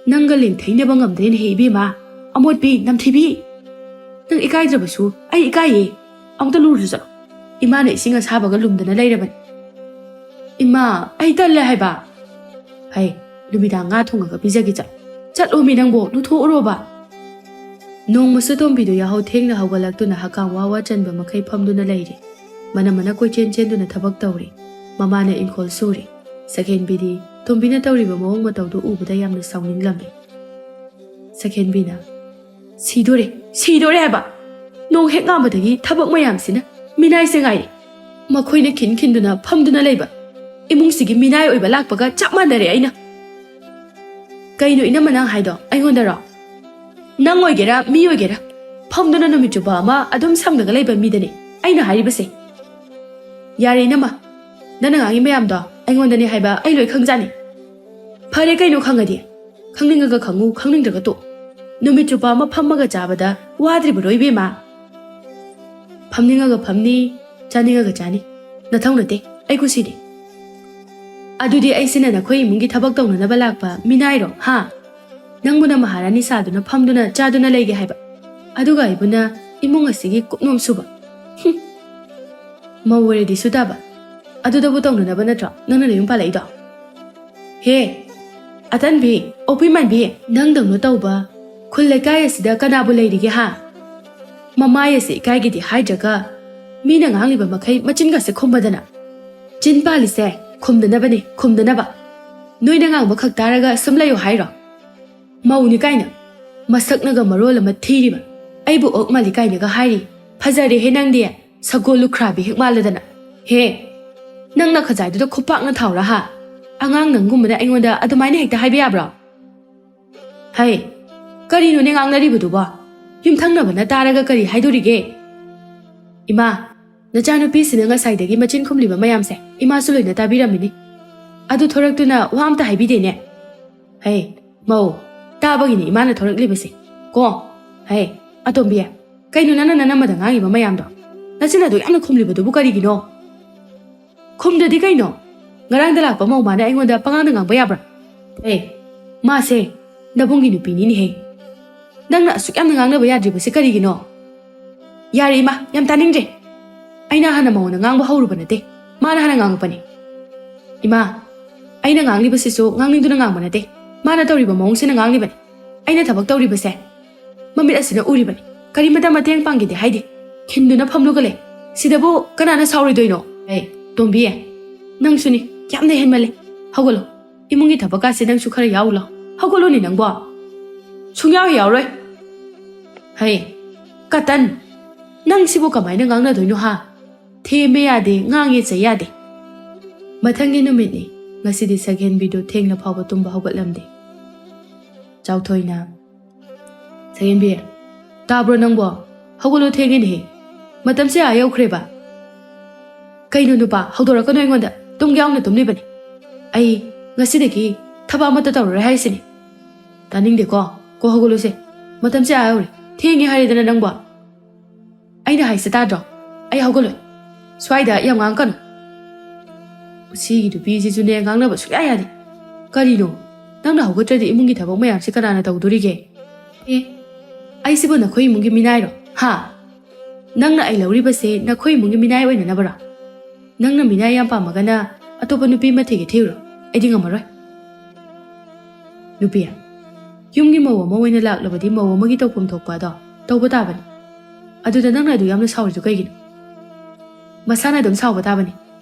ꯅꯪꯒ ꯂꯦꯡꯊꯩꯅꯕ ꯉꯝꯗ꯭ꯔꯦꯅꯦꯍꯦ ꯏꯕꯦꯝꯃ, ꯑꯃꯣꯠꯄꯤ, ꯅꯝꯊꯤꯕꯤ꯫ ꯅꯪ ꯏꯀꯥꯏꯗ꯭ꯔꯕꯁꯨ ꯑꯩ ꯏꯀꯥꯏꯌꯦ꯫ ꯑꯃꯨꯛꯇ ꯂꯨꯔꯨꯆꯣ ꯆꯠꯂꯣ꯫ ꯏꯃꯥꯅ ꯏꯁꯤꯡ ꯑꯁꯥꯕꯒ ꯂꯨꯝꯗꯅ ꯂꯩꯔꯕꯅꯤ꯫" "ꯏꯃꯥ, ꯑꯩ ꯇꯜꯂꯦ ꯍꯥꯏꯕ꯫" "ꯍꯩ, ꯅꯨꯃꯤꯗꯥꯡ ꯉꯥ ꯊꯣꯡꯉꯒ ꯄꯤꯖꯒꯦ ꯆꯠꯂꯣ꯫ ꯆꯠꯂꯣꯃꯤ ꯅꯪꯕꯣ, ꯂꯨꯊꯣꯛꯎꯔꯣꯕ꯫" ꯅꯣꯡꯃꯁꯨ ꯇꯣꯝꯕꯤꯗꯨ ꯌꯥꯍꯧ ꯊꯦꯡꯅ ꯍꯧꯒꯠꯂꯛꯇꯨꯅ ꯍꯀꯥꯝ ꯋꯥ ꯋꯥ ꯆꯟꯕ ꯃꯈꯩ ꯐꯝꯗꯨꯅ ꯂꯩꯔꯦ꯫ ꯃꯅꯝ ꯃꯅꯝ ꯀꯣꯏꯆꯦꯟ ꯆꯦꯟꯗꯨꯅ ꯊꯕꯛ ꯇꯧꯔꯤ꯫ ꯃꯃꯥꯅ ꯏꯪꯈꯣꯜ ꯁꯨꯔꯤ꯫ ꯁꯈꯦꯟꯕꯤꯗꯤ ꯇꯣꯝꯕꯤꯅ ꯇꯧꯔꯤꯕ ꯃꯑꯣꯡ ꯃꯇꯧꯗꯨ ꯎꯕꯗ ꯌꯥꯝꯅ ꯁꯥꯎꯅꯤꯡꯂꯝꯃꯤ꯫ ꯁꯈꯦꯟꯕꯤꯅ, "ꯁꯤꯗꯣꯔꯦ, ꯁꯤꯗꯣꯔꯦ ꯍꯥꯏꯕ꯫ ꯅꯣꯡ ꯍꯦꯛ ꯉꯥꯟꯕꯗꯒꯤ ꯊꯕꯛ ꯃꯌꯥꯝꯁꯤꯅ ꯃꯤꯅꯥꯏꯁꯦ ꯉꯥꯏꯔꯦ꯫ ꯃꯈꯣꯏꯅ ꯈꯤꯟ ꯈꯤꯟꯗꯨꯅ ꯐꯝꯗꯨꯅ ꯂꯩꯕ ꯏꯃꯨꯡꯁꯤꯒꯤ ꯃꯤꯅꯥꯏ ꯑꯣꯏꯕ ꯂꯥꯛꯄꯒ ꯆꯞ ꯃꯥꯟꯅꯔꯦ ꯑꯩꯅ꯫" "ꯀꯩꯅꯣ ꯏꯅꯝꯃ ꯅꯪ ꯍꯥꯏꯗꯣ? ꯑꯩꯉꯣꯟꯗꯔꯣ? ꯅꯪ ꯑꯣꯏꯒꯦꯔꯥ, ꯃꯤ ꯑꯣꯏꯒꯦꯔꯥ, ꯐꯝꯗꯨꯅ ꯅꯨꯃꯤꯠ ꯆꯨꯞꯄ ꯑꯃ ꯑꯗꯨꯝ ꯁꯪꯉꯒ ꯂꯩꯕ ꯃꯤꯗꯅꯦ ꯑꯩꯅ ꯍꯥꯏꯔꯤꯕꯁꯦ꯫" "ꯌꯥꯔꯦ ꯏꯅꯝꯃ, ꯅꯪꯅ ꯉꯥꯡꯉꯤ ꯃꯌꯥꯝꯗꯣ ꯑꯩꯉꯣꯟꯗꯅꯦ ꯍꯥꯏꯕ ꯑꯩ ꯂꯣꯏ ꯈꯪꯖꯥꯅꯤ꯫" "ꯐꯔꯦ ꯀꯩꯅꯣ, ꯈꯪꯉꯗꯤ꯫ ꯈꯪꯅꯤꯡꯉꯒ ꯈꯪꯉꯨ, ꯈꯪꯅꯤꯡꯗ꯭ꯔꯒ ꯇꯣꯛ꯫ ꯅꯨꯃꯤꯠ ꯆꯨꯞꯄ ꯑꯃ ꯐꯝꯃꯒ ꯆꯥꯕꯗ ꯋꯥꯗ꯭ꯔꯤꯕꯔꯣ ꯏꯕꯦꯝꯃ?" "ꯐꯝꯅꯤꯡꯉꯒ ꯐꯝꯅꯤ, ꯆꯥꯅꯤꯡꯉꯒ ꯆꯥꯅꯤ꯫ ꯅꯊꯧ ꯅꯠꯇꯦ, ꯑꯩ ꯀꯨꯁꯤꯅꯤ꯫" ꯑꯗꯨꯗꯤ ꯑꯩꯁꯤꯅ ꯅꯈꯣꯏ ꯏꯃꯨꯡꯒꯤ ꯊꯕꯛ ꯇꯧꯅꯅꯕ ꯂꯥꯛꯄ ꯃꯤꯅꯥꯏꯔꯣ, ꯍꯥ? ꯅꯪꯕꯨꯅ ꯃꯍꯥꯔꯥꯅꯤ ꯁꯥꯗꯨꯅ ꯐꯝꯗꯨꯅ ꯆꯥꯗꯨꯅ ꯂꯩꯒꯦ ꯍꯥꯏꯕ, ꯑꯗꯨꯒ ꯑꯩꯕꯨꯅ ꯏꯃꯨꯡ ꯑꯁꯤꯒꯤ ꯀꯨꯞꯅꯣꯝ ꯁꯨꯕ? ꯍꯨꯝ꯫ ꯃꯧ ꯑꯣꯏꯔꯗꯤ ꯁꯨ ꯇꯥꯕ꯫ ꯑꯗꯨꯗꯕꯨ ꯇꯧꯅꯅꯕ ꯅꯠꯇ꯭ꯔꯣ ꯅꯪꯅ ꯅꯌꯨꯝ ꯄꯥꯜꯂꯛꯏꯗꯣ? ꯍꯦ, ꯑꯇꯟꯕꯤ, ꯑꯣꯛꯄꯤ ꯃꯥꯟꯕꯤ, ꯅꯪꯗꯧꯅ ꯇꯧꯕ ꯈꯨꯜ ꯂꯩꯀꯥꯏ ꯑꯁꯤꯗ ꯀꯅꯥꯕꯨ ꯂꯩꯔꯤꯒꯦ, ꯍꯥ? ꯃꯃꯥꯏ ꯑꯁꯤ ꯏꯀꯥꯏꯒꯤꯗꯤ ꯍꯥꯏꯗ꯭ꯔꯒ, ꯃꯤꯅ ꯉꯥꯡꯂꯤꯕ ꯃꯈꯩ ꯃꯆꯤꯟꯒꯁꯦ ꯈꯨꯝꯕꯗꯅ꯫ ꯆꯤꯟ ꯄꯥꯜꯂꯤꯁꯦ ꯈꯨꯝꯗꯅꯕꯅꯦ, ꯈꯨꯝꯗꯅꯕ꯫ ꯅꯣꯏꯅ ꯉꯥꯡꯕ ꯈꯛ ꯇꯥꯔꯒ ꯁꯨꯝ ꯂꯩꯌꯣ ꯍꯥꯏꯔꯣ? ꯃꯧꯅꯤ ꯀꯥꯏꯅ, ꯃꯁꯛꯅꯒ ꯃꯔꯣꯜ ꯑꯃ ꯊꯤꯔꯤꯕ, ꯑꯩꯕꯨ ꯑꯣꯛ ꯃꯥꯜꯂꯤ ꯀꯥꯏꯅꯒ ꯍꯥꯏꯔꯤ꯫ ꯐꯖꯔꯦꯍꯦ ꯅꯪꯗꯤ, ꯁꯒꯣꯜ ꯂꯨꯈ꯭ꯔꯥꯕꯤ ꯍꯦꯛ ꯃꯥꯜꯂꯗꯅ꯫ ꯍꯦ, ꯅꯪ ꯅꯈꯖꯥꯏꯗꯨꯗ ꯈꯨꯄꯥꯛꯅ ꯊꯥꯎꯔꯥ, ꯍꯥ? ꯑꯉꯥꯡ ꯅꯪꯒꯨꯝꯕꯅ ꯑꯩꯉꯣꯟꯗ ꯑꯗꯨꯃꯥꯏꯅ ꯍꯦꯛꯇ ꯍꯥꯏꯕ ꯌꯥꯕ꯭ꯔꯣ? ꯍꯩ, ꯀꯔꯤꯅꯣꯅꯦ ꯉꯥꯡꯅꯔꯤꯕꯗꯨꯕꯣ? ꯌꯨꯝꯊꯪꯅꯕꯅ ꯇꯥꯔꯒ ꯀꯔꯤ ꯍꯥꯏꯗꯣꯔꯤꯒꯦ? ꯏꯃꯥ, ꯅꯆꯥꯅꯨꯄꯤꯁꯤꯅ ꯉꯁꯥꯏꯗꯒꯤ ꯃꯆꯤꯟ ꯈꯨꯝꯂꯤꯕ ꯃꯌꯥꯝꯁꯦ ꯏꯃꯥꯁꯨ ꯂꯣꯏꯅ ꯇꯥꯕꯤꯔꯝꯃꯤꯅꯤ꯫ ꯑꯗꯨ ꯊꯣꯔꯛꯇꯨꯅ ꯋꯥ ꯑꯝꯇ ꯍꯥꯏꯕꯤꯗꯦꯅꯦ꯫ ꯍꯩ, ꯃꯧ, ꯇꯥꯕꯒꯤꯅꯤ ꯏꯃꯥꯅ ꯊꯣꯔꯛꯂꯤꯕꯁꯦ꯫ ꯀꯣ, ꯍꯩ, ꯑꯇꯣꯝꯕꯤ, ꯀꯩꯅꯣ ꯅꯪꯅ ꯅꯅꯝꯃꯗ ꯉꯥꯡꯉꯤꯕ ꯃꯌꯥꯝꯗꯣ? ꯅꯆꯤꯟ ꯑꯗꯨ ꯌꯥꯝꯅ ꯈꯨꯝꯂꯤꯕꯗꯨꯕꯨ ꯀꯔꯤꯒꯤꯅꯣ? ꯈꯨꯝꯗ꯭ꯔꯗꯤ ꯀꯩꯅꯣ? ꯉꯔꯥꯡꯗ ꯂꯥꯛꯄ ꯃꯧ ꯃꯥꯅ ꯑꯩꯉꯣꯟꯗ ꯄꯉꯥꯡꯗ ꯉꯥꯡꯕ ꯌꯥꯕ꯭ꯔꯥ? ꯑꯦ, ꯃꯥꯁꯦ ꯅꯕꯨꯡꯒꯤ ꯅꯨꯄꯤꯅꯤꯅꯦꯍꯦ꯫ ꯅꯪꯅ ꯑꯁꯨꯛ ꯌꯥꯝꯅ ꯉꯥꯡꯅꯕ ꯌꯥꯗ꯭ꯔꯤꯕꯁꯦ ꯀꯔꯤꯒꯤꯅꯣ? ꯌꯥꯔꯦ ꯏꯃꯥ, ꯌꯥꯝ ꯇꯥꯅꯤꯡꯗ꯭ꯔꯦ꯫ ꯑꯩꯅ ꯍꯥꯟꯅ ꯃꯉꯣꯟꯗ ꯉꯥꯡꯕ ꯍꯧꯔꯨꯕ ꯅꯠꯇꯦ, ꯃꯥꯅ ꯍꯥꯟꯅ ꯉꯥꯡꯉꯛꯄꯅꯦ꯫ ꯏꯃꯥ, ꯑꯩꯅ ꯉꯥꯡꯂꯤꯕꯁꯤꯁꯨ ꯉꯥꯡꯅꯤꯡꯗꯨꯅ ꯉꯥꯡꯕ ꯅꯠꯇꯦ, ꯃꯥꯅ ꯇꯧꯔꯤꯕ ꯃꯑꯣꯡꯁꯤꯅ ꯉꯥꯡꯂꯤꯕꯅꯤ꯫ ꯑꯩꯅ ꯊꯕꯛ ꯇꯧꯔꯤꯕꯁꯦ ꯃꯃꯤꯠ ꯑꯁꯤꯅ ꯎꯔꯤꯕꯅꯤ꯫ ꯀꯔꯤꯃꯇ ꯃꯇꯦꯡ ꯄꯥꯡꯒꯦꯗꯤ ꯍꯥꯏꯗꯦ꯫ ꯈꯤꯟꯗꯨꯅ ꯐꯝꯂꯒ ꯂꯩ꯫ ꯁꯤꯗꯕꯨ ꯀꯅꯥꯅ ꯁꯥꯎꯔꯣꯏꯗꯣꯏꯅꯣ? ꯑꯦ, ꯇꯣꯝꯕꯤ, ꯅꯪꯁꯨꯅꯤ, ꯌꯥꯝꯅ ꯍꯦꯟꯃꯜꯂꯦ꯫ ꯍꯧꯒꯠꯂꯣ, ꯏꯃꯨꯡꯒꯤ ꯊꯕꯛꯀꯥꯁꯦ ꯅꯪꯁꯨ ꯈꯔ ꯌꯥꯎꯔꯨ ꯂꯥꯎ꯫ ꯍꯧꯒꯠꯂꯣꯅꯦ ꯅꯪꯕꯣ꯫ ꯁꯨꯡꯌꯥꯎ ꯍꯦꯛ ꯌꯥꯎꯔꯣꯏ꯫ ꯍꯩ, ꯀꯇꯟ, ꯅꯪ ꯁꯤꯕꯨ ꯀꯃꯥꯏꯅ ꯉꯥꯡꯅꯗꯣꯏꯅꯣ ꯍꯥ? ꯊꯦꯝꯕ ꯌꯥꯗꯦ, ꯉꯥꯡꯉꯦ ꯆꯩ ꯌꯥꯗꯦ꯫ ꯃꯊꯪꯒꯤ ꯅꯨꯃꯤꯠꯅꯤ꯫ ꯉꯁꯤꯗꯤ ꯁꯛꯍꯦꯟꯕꯤꯗꯨ ꯊꯦꯡꯅ ꯐꯥꯎꯕ ꯇꯨꯝꯕ ꯍꯧꯒꯠꯂꯝꯗꯦ꯫ ꯆꯥꯎꯊꯣꯏꯅ, "ꯁꯛꯍꯦꯟꯕꯤ, ꯇꯥꯕ꯭ꯔꯣ ꯅꯪꯕꯣ? ꯍꯧꯒꯠꯂꯣ, ꯊꯦꯡꯉꯦꯅꯦꯍꯦ꯫ ꯃꯇꯝꯁꯦ ꯑꯥ ꯌꯧꯈ꯭ꯔꯦꯕ꯫ ꯀꯩꯅꯣ ꯅꯨꯄꯥ, ꯍꯧꯗꯣꯔꯛꯀꯅꯨ ꯑꯩꯉꯣꯟꯗ꯫ ꯇꯨꯝꯒꯦ ꯌꯥꯎꯅ ꯇꯨꯝꯂꯤꯕꯅꯤ꯫ ꯑꯩ ꯉꯁꯤꯗꯒꯤ ꯊꯕꯛ ꯑꯃꯠꯇ ꯇꯧꯔꯔꯣꯏ ꯍꯥꯏꯁꯤꯅꯤ꯫ ꯇꯥꯅꯤꯡꯗꯦꯀꯣ꯫ ꯀꯣ ꯍꯧꯒꯠꯂꯣꯁꯦ꯫ ꯃꯇꯝꯁꯦ ꯑꯥ ꯌꯧꯔꯦ꯫ ꯊꯦꯡꯉꯦ ꯍꯥꯏꯔꯦꯗꯅ ꯅꯪꯕꯣ꯫ ꯑꯩꯅ ꯍꯥꯏꯁꯦ ꯇꯥꯗ꯭ꯔꯣ? ꯑꯩ ꯍꯧꯒꯠꯂꯣꯏ꯫ ꯁ꯭ꯋꯥꯏꯗ ꯌꯥꯝ ꯉꯥꯡꯉꯛꯀꯅꯨ꯫" ꯁꯤꯒꯤ ꯅꯨꯄꯤꯁꯤꯁꯨꯅꯦ, ꯉꯥꯡꯅꯕ ꯁꯨꯡꯌꯥ ꯌꯥꯗꯦ꯫ ꯀꯔꯤꯅꯣ? ꯅꯪꯅ ꯍꯧꯒꯠꯇ꯭ꯔꯗꯤ ꯏꯃꯨꯡꯒꯤ ꯊꯕꯛ ꯃꯌꯥꯝꯁꯤ ꯀꯅꯥꯅ ꯇꯧꯗꯣꯔꯤꯒꯦ? ꯑꯦ, ꯑꯩꯁꯤꯕꯨ ꯅꯈꯣꯏ ꯏꯃꯨꯡꯒꯤ ꯃꯤꯅꯥꯏꯔꯣ? ꯍꯥ? ꯅꯪꯅ ꯑꯩ ꯂꯧꯔꯤꯕꯁꯦ ꯅꯈꯣꯏ ꯏꯃꯨꯡꯒꯤ ꯃꯤꯅꯥꯏ ꯑꯣꯏꯅꯅꯕꯔꯣ? ꯅꯪꯅ ꯃꯤꯅꯥꯏ ꯌꯥꯝ ꯄꯥꯝꯃꯒꯅ ꯑꯇꯣꯞꯄ ꯅꯨꯄꯤ ꯑꯃ ꯊꯤꯒꯦ ꯊꯤꯔꯨꯔꯣ꯫ ꯑꯩꯗꯤ ꯉꯝꯃꯔꯣꯏ꯫ ꯅꯨꯄꯤ, ꯌꯨꯝꯒꯤ ꯃꯧ ꯑꯃ ꯑꯣꯏꯅ ꯂꯥꯛꯂꯕꯗꯤ ꯃꯧ ꯑꯃꯒꯤ ꯇꯧꯐꯝ ꯊꯣꯛꯄ ꯑꯗꯣ ꯇꯧꯕ ꯇꯥꯕꯅꯤ꯫ ꯑꯗꯨꯗ ꯅꯪꯅ ꯑꯗꯨ ꯌꯥꯝꯅ ꯁꯥꯎꯔꯤꯗꯨ ꯀꯩꯒꯤꯅꯣ? ꯃꯁꯥꯅ ꯑꯗꯨꯝ ꯁꯥꯎꯕ ꯇꯥꯕꯅꯤ꯫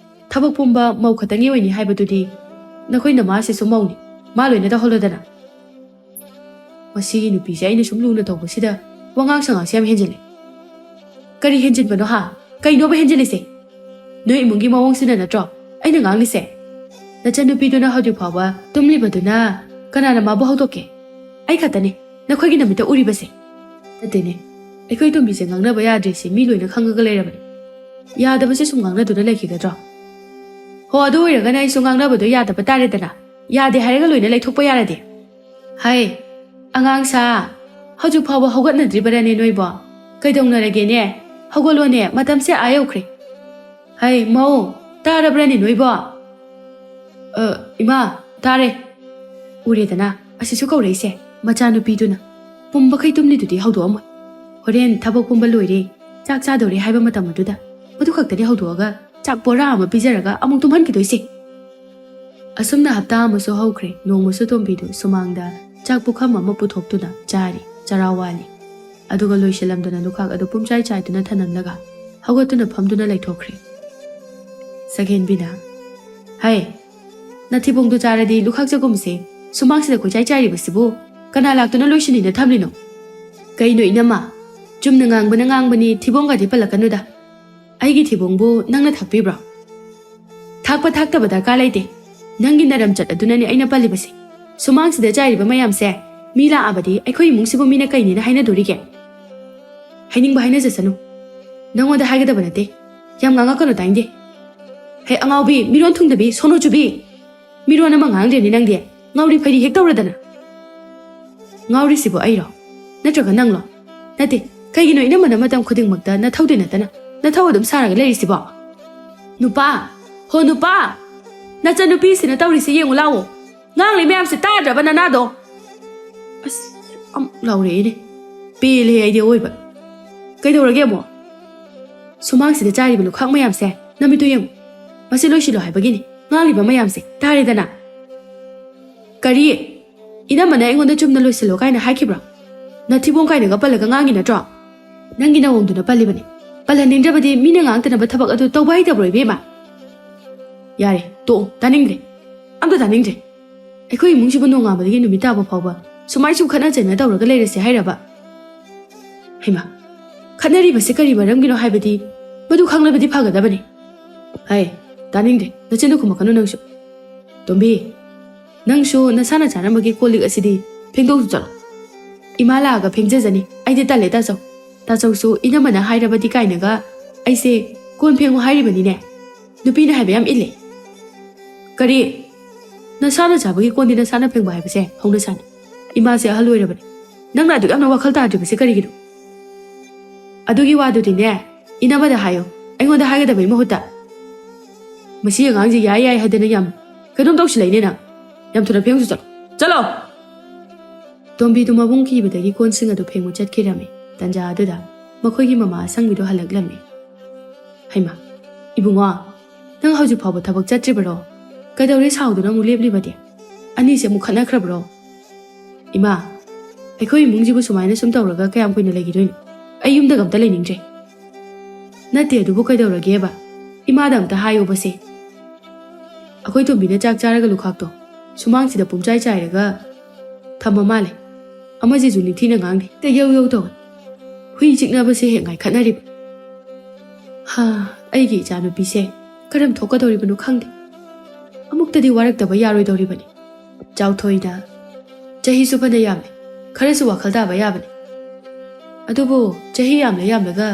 ꯊꯕꯛ ꯄꯨꯝꯕ ꯃꯧ ꯈꯛꯇꯪꯒꯤ ꯑꯣꯏꯅꯤ ꯍꯥꯏꯕꯗꯨꯗꯤ ꯅꯈꯣꯏ ꯅꯃꯥꯁꯤꯁꯨ ꯃꯧꯅꯤ, ꯃꯥ ꯂꯣꯏꯅ ꯇꯧꯍꯜꯂꯣꯗꯅ꯫ ꯃꯁꯤꯒꯤ ꯅꯨꯄꯤꯁꯦ ꯑꯩꯅ ꯁꯨꯝ ꯂꯨꯅ ꯇꯧꯕꯁꯤꯗ ꯋꯥꯉꯥꯡ ꯁꯉꯥꯡꯁꯦ ꯌꯥꯝ ꯍꯦꯟꯖꯤꯜꯂꯦ꯫ ꯀꯔꯤ ꯍꯦꯟꯖꯤꯟꯕꯅꯣ ꯍꯥ? ꯀꯩꯅꯣꯕ ꯍꯦꯟꯖꯤꯜꯂꯤꯁꯦ? ꯅꯣꯏ ꯏꯃꯨꯡꯒꯤ ꯃꯑꯣꯡꯁꯤꯅ ꯅꯠꯇ꯭ꯔꯣ ꯑꯩꯅ ꯉꯥꯡꯂꯤꯁꯦ? ꯅꯆꯟꯅꯨꯄꯤꯗꯨꯅ ꯍꯧꯖꯤꯛ ꯐꯥꯎꯕ ꯇꯨꯝꯂꯤꯕꯗꯨꯅ ꯀꯅꯥꯅ ꯃꯥꯕꯨ ꯍꯧꯗꯣꯛꯀꯦ? ꯑꯩ ꯈꯛꯇꯅꯦ ꯅꯈꯣꯏꯒꯤ ꯅꯃꯤꯠꯇ ꯎꯔꯤꯕꯁꯦ꯫ ꯅꯠꯇꯦꯅꯦ, ꯑꯩꯈꯣꯏ ꯇꯣꯝꯕꯤꯁꯦ ꯉꯥꯡꯅꯕ ꯌꯥꯗ꯭ꯔꯤꯁꯦ ꯃꯤ ꯂꯣꯏꯅ ꯈꯪꯉꯒ ꯂꯩꯔꯕꯅꯦ꯫ ꯌꯥꯗꯕꯁꯦ ꯁꯨꯝ ꯉꯥꯡꯅꯗꯨꯅ ꯂꯩꯈꯤꯒꯗ꯭ꯔꯣ? ꯍꯣ, ꯑꯗꯨ ꯑꯣꯏꯔꯒꯅ ꯑꯩꯁꯨ ꯉꯥꯡꯅꯕꯗꯣ ꯌꯥꯗꯕ ꯇꯥꯔꯦꯗꯅ꯫ ꯌꯥꯗꯦ ꯍꯥꯏꯔꯒ ꯂꯣꯏꯅ ꯂꯩꯊꯣꯛꯄ ꯌꯥꯔꯗꯤ꯫ ꯍꯥꯏ, ꯑꯉꯥꯡ ꯁꯥ, ꯍꯧꯖꯤꯛ ꯐꯥꯎꯕ ꯍꯧꯒꯠꯅꯗ꯭ꯔꯤꯕꯔꯅꯦ ꯅꯣꯏꯕꯣ? ꯀꯩꯗꯧꯅꯔꯒꯦꯅꯦ? ꯍꯧꯒꯠꯂꯣꯅꯦ, ꯃꯇꯝꯁꯦ ꯑꯥ ꯌꯧꯈ꯭ꯔꯦ꯫ ꯍꯩ, ꯃꯧ, ꯇꯥꯔꯕ꯭ꯔꯅꯦ ꯅꯣꯏꯕꯣ? ꯑ, ꯏꯃꯥ, ꯇꯥꯔꯦ꯫ ꯎꯔꯦꯗꯅ, ꯑꯁꯤꯁꯨ ꯀꯧꯔꯛꯏꯁꯦ, ꯃꯆꯥꯅꯨꯄꯤꯗꯨꯅ꯫ ꯄꯨꯝꯕꯈꯩ ꯇꯨꯝꯂꯤꯗꯨꯗꯤ ꯍꯧꯗꯣꯛꯑꯝꯃꯣꯏ꯫ ꯍꯣꯔꯦꯟ ꯊꯕꯛ ꯄꯨꯝꯕ ꯂꯣꯏꯔꯦ, ꯆꯥꯛ ꯆꯥꯗꯧꯔꯦ ꯍꯥꯏꯕ ꯃꯇꯝ ꯑꯗꯨꯗ ꯃꯗꯨ ꯈꯛꯇꯅꯤ ꯍꯧꯗꯣꯛꯑꯒ ꯆꯥꯛ ꯕꯣꯔꯥ ꯑꯃ ꯄꯤꯖꯔꯒ ꯑꯃꯨꯛ ꯇꯨꯝꯍꯟꯈꯤꯗꯣꯏꯁꯦ꯫ ꯑꯁꯨꯝꯅ ꯍꯞꯇꯥ ꯑꯃꯁꯨ ꯍꯧꯈ꯭ꯔꯦ꯫ ꯅꯣꯡꯃꯁꯨ ꯇꯣꯝꯕꯤꯗꯨ ꯁꯨꯃꯥꯡꯗ ꯆꯥꯛ ꯄꯨꯈꯝ ꯑꯃ ꯄꯨꯊꯣꯛꯇꯨꯅ ꯆꯥꯔꯤ, ꯆꯔꯥ ꯋꯥꯜꯂꯤ꯫ ꯑꯗꯨꯒ ꯂꯣꯏꯁꯤꯜꯂꯝꯗꯅ ꯂꯨꯈꯥꯛ ꯑꯗꯨ ꯄꯨꯝꯆꯥꯏ ꯆꯥꯏꯗꯨꯅ ꯊꯅꯝꯂꯒ ꯍꯧꯒꯠꯇꯨꯅ ꯐꯝꯗꯨꯅ ꯂꯩꯊꯣꯛꯈ꯭ꯔꯦ꯫ ꯁꯛꯍꯦꯟꯕꯤꯅ, "ꯍꯩ, ꯅꯊꯤꯕꯣꯡꯗꯨ ꯆꯥꯔꯗꯤ ꯂꯨꯈꯥꯛ ꯆꯒꯨꯝꯁꯦ ꯁꯨꯃꯥꯡꯁꯤꯗ ꯀꯣꯏꯆꯥꯏ ꯆꯥꯏꯔꯤꯕꯁꯤꯕꯨ ꯀꯅꯥ ꯂꯥꯛꯇꯨꯅ ꯂꯣꯏꯁꯤꯟꯅꯤꯅ ꯊꯝꯂꯤꯅꯣ?" "ꯀꯩꯅꯣ ꯏꯅꯝꯃ, ꯆꯨꯝꯅ ꯉꯥꯡꯕꯅ ꯉꯥꯡꯕꯅꯤ, ꯊꯤꯕꯣꯡꯒꯗꯤ ꯄꯜꯂꯛꯀꯅꯨꯗ꯫ ꯑꯩꯒꯤ ꯊꯤꯕꯣꯡꯕꯨ ꯅꯪꯅ ꯊꯥꯛꯄꯤꯕ꯭ꯔꯣ?" "ꯊꯥꯛꯄ ꯊꯥꯛꯇꯕ ꯗꯔꯀꯥꯔ ꯂꯩꯇꯦ꯫ ꯅꯪꯒꯤ ꯅꯔꯝꯆꯠ ꯑꯗꯨꯅꯅꯦ ꯑꯩꯅ ꯄꯜꯂꯤꯕꯁꯦ꯫ ꯁꯨꯃꯥꯡꯁꯤꯗ ꯆꯥꯏꯔꯤꯕ ꯃꯌꯥꯝꯁꯦ ꯃꯤ ꯂꯥꯛꯑꯕꯗꯤ ꯑꯩꯈꯣꯏ ꯏꯃꯨꯡꯁꯤꯕꯨ ꯃꯤꯅ ꯀꯩꯅꯦꯅ ꯍꯥꯏꯅꯗꯣꯔꯤꯒꯦ?" "ꯍꯥꯏꯅꯤꯡꯕ ꯍꯥꯏꯅꯖꯁꯅꯨ꯫ ꯅꯪꯉꯣꯟꯗ ꯍꯥꯏꯒꯗꯕ ꯅꯠꯇꯦ꯫ ꯌꯥꯝ ꯉꯥꯡꯉꯛꯀꯅꯨ ꯇꯥꯏꯅꯤꯡꯗꯦ꯫ ꯍꯦ ꯑꯉꯥꯎꯕꯤ, ꯃꯤꯔꯣꯟ ꯊꯨꯡꯗꯕꯤ, ꯁꯣꯅꯣ ꯆꯨꯕꯤ! ꯃꯤꯔꯣꯟ ꯑꯃ ꯉꯥꯡꯗ꯭ꯔꯦꯅꯦ ꯅꯪꯗꯤ꯫ ꯉꯥꯎꯔꯤ ꯐꯩꯔꯤ ꯍꯦꯛ ꯇꯧꯔꯗꯅ꯫ ꯉꯥꯎꯔꯤꯁꯤꯕꯨ ꯑꯩꯔꯣ? ꯅꯠꯇ꯭ꯔꯒ ꯅꯪꯂꯣ? ꯅꯠꯇꯦ, ꯀꯩꯒꯤꯅꯣ ꯏꯅꯝꯃꯅ ꯃꯇꯝ ꯈꯨꯗꯤꯡꯃꯛꯇ ꯅꯊꯧꯗꯤ ꯅꯠꯇꯅ ꯅꯊꯧ ꯑꯗꯨꯝ ꯁꯥꯔꯒ ꯂꯩꯔꯤꯁꯤꯕꯣ? ꯅꯨꯄꯥ! ꯍꯣ ꯅꯨꯄꯥ!" ꯅꯆꯟꯅꯨꯄꯤꯁꯤꯅ ꯇꯧꯔꯤꯁꯦ ꯌꯦꯡꯉꯨ ꯂꯥꯛꯑꯣ꯫ ꯉꯥꯡꯂꯤ ꯃꯌꯥꯝꯁꯦ ꯇꯥꯗ꯭ꯔꯕ ꯅꯅꯥꯗꯣ? ꯑꯁ, ꯑꯃꯨꯛ ꯂꯥꯎꯔꯛꯑꯦꯅꯦ꯫ ꯄꯦꯜꯂꯦ ꯑꯩꯗꯤ ꯑꯑꯣꯏꯕ꯫ ꯀꯩꯗꯧꯔꯒꯦ ꯑꯃꯨꯛ? ꯁꯨꯃꯥꯡꯁꯤꯗ ꯆꯥꯔꯤꯕ ꯂꯨꯈꯥꯛ ꯃꯌꯥꯝꯁꯦ ꯅꯃꯤꯠꯇꯨ ꯌꯦꯡꯉꯨ꯫ ꯃꯁꯤ ꯂꯣꯏꯁꯤꯜꯂꯣ ꯍꯥꯏꯕꯒꯤꯅꯤ ꯉꯥꯡꯂꯤꯕ ꯃꯌꯥꯝꯁꯦ, ꯇꯥꯔꯦꯗꯅ? ꯀꯔꯤ? ꯏꯅꯝꯃꯅ ꯑꯩꯉꯣꯟꯗ ꯆꯨꯝꯅ ꯂꯣꯏꯁꯤꯜꯂꯣ ꯀꯥꯏꯅ ꯍꯥꯏꯈꯤꯕ꯭ꯔꯣ? ꯅꯊꯤꯕꯣꯡ ꯀꯥꯏꯅꯒ ꯄꯜꯂꯒ ꯉꯥꯡꯉꯤ ꯅꯠꯇ꯭ꯔꯣ? ꯅꯪꯒꯤ ꯅꯥꯎꯣꯡꯗꯨꯅ ꯄꯜꯂꯤꯕꯅꯤ꯫ ꯄꯜꯍꯟꯅꯤꯡꯗ꯭ꯔꯕꯗꯤ ꯃꯤꯅ ꯉꯥꯡꯇꯅꯕ ꯊꯕꯛ ꯑꯗꯨ ꯇꯧꯕ ꯍꯩꯇꯕ꯭ꯔꯣ, ꯏꯕꯦꯝꯃ? ꯌꯥꯔꯦ, ꯇꯣꯛꯑꯣ, ꯇꯥꯅꯤꯡꯗ꯭ꯔꯦ꯫ ꯑꯝꯇ ꯇꯥꯅꯤꯡꯗ꯭ꯔꯦ꯫ ꯑꯩꯈꯣꯏ ꯏꯃꯨꯡꯁꯤꯕꯨ ꯅꯣꯡꯉꯥꯟꯕꯗꯒꯤ ꯅꯨꯃꯤꯠ ꯇꯥꯕ ꯐꯥꯎꯕ ꯁꯨꯃꯥꯏ ꯁꯨꯝ ꯈꯠꯅ ꯆꯩꯅ ꯇꯧꯔꯒ ꯂꯩꯔꯁꯦ ꯍꯥꯏꯔꯕ? ꯍꯩꯃꯥ, ꯈꯠꯅꯔꯤꯕꯁꯤ ꯀꯔꯤ ꯃꯔꯝꯒꯤꯅꯣ ꯍꯥꯏꯕꯗꯤ ꯃꯗꯨ ꯈꯪꯂꯕꯗꯤ ꯐꯒꯗꯕꯅꯤ꯫ ꯍꯩ, ꯇꯥꯅꯤꯡꯗꯦ, ꯅꯆꯤꯟꯗꯨ ꯈꯨꯝꯃꯛꯀꯅꯨ ꯅꯪꯁꯨ꯫ ꯇꯣꯝꯕꯤ, ꯅꯪꯁꯨ ꯅꯁꯥꯅ ꯆꯥꯔꯝꯕꯒꯤ ꯀꯣꯜ ꯂꯤꯛ ꯑꯁꯤꯗꯤ ꯐꯦꯡꯗꯣꯛꯆꯨ ꯆꯠꯂꯣ꯫ ꯏꯃꯥ ꯂꯥꯛꯑꯒ ꯐꯦꯡꯖꯖꯅꯤ, ꯑꯩꯗꯤ ꯇꯜꯂꯦ ꯇꯥꯆꯧ꯫ ꯇꯥꯆꯧꯁꯨ ꯏꯅꯝꯃꯅ ꯍꯥꯏꯔꯕꯗꯤ ꯀꯥꯏꯅꯒ ꯑꯩꯁꯦ ꯀꯣꯟ ꯐꯦꯡꯉꯨ ꯍꯥꯏꯔꯤꯕꯅꯤꯅꯦ꯫ ꯅꯨꯄꯤꯅ ꯍꯥꯏꯕ ꯌꯥꯝ ꯏꯜꯂꯦ꯫ ꯀꯔꯤ? ꯅꯁꯥꯅ ꯆꯥꯕꯒꯤ ꯀꯣꯟꯗꯤ ꯅꯁꯥꯅ ꯐꯦꯡꯕ ꯍꯥꯏꯕꯁꯦ ꯍꯧꯅꯁꯥꯅꯤ꯫ ꯏꯃꯥꯁꯦ ꯑꯍꯜ ꯑꯣꯏꯔꯕꯅꯤ꯫ ꯅꯪꯅ ꯑꯗꯨꯛ ꯌꯥꯝꯅ ꯋꯥꯈꯜ ꯇꯥꯗ꯭ꯔꯤꯕꯁꯦ ꯀꯔꯤꯒꯤꯅꯣ? ꯑꯗꯨꯒꯤ ꯋꯥꯗꯨꯗꯤꯅꯦ, ꯏꯅꯝꯃꯗ ꯍꯥꯏꯌꯣ, ꯑꯩꯉꯣꯟꯗ ꯍꯥꯏꯒꯗꯕꯒꯤ ꯃꯍꯨꯠꯇ꯫ ꯃꯁꯤ ꯑꯉꯥꯡꯁꯦ ꯌꯥꯏ ꯌꯥꯏ ꯍꯥꯏꯗꯅ ꯌꯥꯝ ꯀꯩꯅꯣꯝ ꯇꯧꯁꯤꯜꯂꯛꯏꯅꯦ ꯅꯪ꯫ ꯌꯥꯝ ꯊꯨꯅ ꯐꯦꯡꯉꯨꯆꯣ ꯆꯠꯂꯣ꯫ ꯆꯠꯂꯣ! ꯇꯣꯝꯕꯤꯗꯨ ꯃꯕꯨꯡ ꯀꯤꯕꯗꯒꯤ ꯀꯣꯟꯁꯤꯡ ꯑꯗꯨ ꯐꯦꯡꯕ ꯆꯠꯈꯤꯔꯝꯃꯤ꯫ ꯇꯟꯖꯥ ꯑꯗꯨꯗ ꯃꯈꯣꯏꯒꯤ ꯃꯃꯥ ꯑꯁꯪꯕꯤꯗꯨ ꯍꯜꯂꯛꯂꯝꯃꯤ꯫ ꯍꯩꯃꯥ, ꯏꯕꯨꯡꯉꯣ, ꯅꯪ ꯍꯧꯖꯤꯛ ꯐꯥꯎꯕ ꯊꯕꯛ ꯆꯠꯇ꯭ꯔꯤꯕꯔꯣ? ꯀꯩꯗꯧꯔꯦ ꯁꯥꯎꯗꯨꯅ ꯑꯃꯨꯛ ꯂꯦꯞꯂꯤꯕꯗꯤ? ꯑꯅꯤꯁꯦ ꯑꯃꯨꯛ ꯈꯠꯅꯈ꯭ꯔꯕ꯭ꯔꯣ? ꯏꯃꯥ, ꯑꯩꯈꯣꯏ ꯏꯃꯨꯡꯁꯤꯕꯨ ꯁꯨꯃꯥꯏꯅ ꯁꯨꯝ ꯇꯧꯔꯒ ꯀꯌꯥꯝ ꯀꯨꯏꯅ ꯂꯩꯈꯤꯗꯣꯏꯅꯣ? ꯑꯩ ꯌꯨꯝꯗꯒ ꯑꯝꯇ ꯂꯩꯅꯤꯡꯗ꯭ꯔꯦ꯫ ꯅꯠꯇꯦ, ꯑꯗꯨꯕꯨ ꯀꯩꯗꯧꯔꯒꯦꯕ? ꯏꯃꯥꯗ ꯑꯝꯇ ꯍꯥꯏꯌꯣꯕꯁꯦ꯫ ꯑꯩꯈꯣꯏ ꯇꯣꯝꯕꯤꯅ ꯆꯥꯛ ꯆꯥꯔꯒ ꯂꯨꯈꯥꯛꯇꯣ ꯁꯨꯃꯥꯡꯁꯤꯗ ꯄꯨꯝꯆꯥꯏ ꯆꯥꯏꯔꯒ ꯊꯝꯕ ꯃꯥꯜꯂꯦ꯫ ꯑꯃꯁꯤꯁꯨ ꯅꯤꯡꯊꯤꯅ ꯉꯥꯡꯗꯦ꯫ ꯍꯦꯛꯇ ꯌꯧ ꯌꯧ ꯇꯧꯋꯦ꯫ ꯍꯨꯏ ꯆꯤꯛꯅꯕꯁꯦ ꯍꯦꯛ ꯉꯥꯏꯈꯠꯅꯔꯤꯕ꯫ ꯍꯥ, ꯑꯩꯒꯤ ꯏꯆꯥꯅꯨꯄꯤꯁꯦ ꯀꯔꯝ ꯊꯣꯛꯀꯗꯧꯔꯤꯕꯅꯣ ꯈꯪꯗꯦ꯫ ꯑꯃꯨꯛꯇꯗꯤ ꯋꯥꯔꯛꯇꯕ ꯌꯥꯔꯣꯏꯗꯧꯔꯤꯕꯅꯤ꯫ ꯆꯥꯎꯊꯣꯏꯗ ꯆꯍꯤꯁꯨ ꯐꯅ ꯌꯥꯝꯂꯦ, ꯈꯔꯁꯨ ꯋꯥꯈꯜ ꯇꯥꯕ ꯌꯥꯕꯅꯤ꯫ ꯑꯗꯨꯕꯨ ꯆꯍꯤ ꯌꯥꯝꯂ ꯌꯥꯝꯂꯒ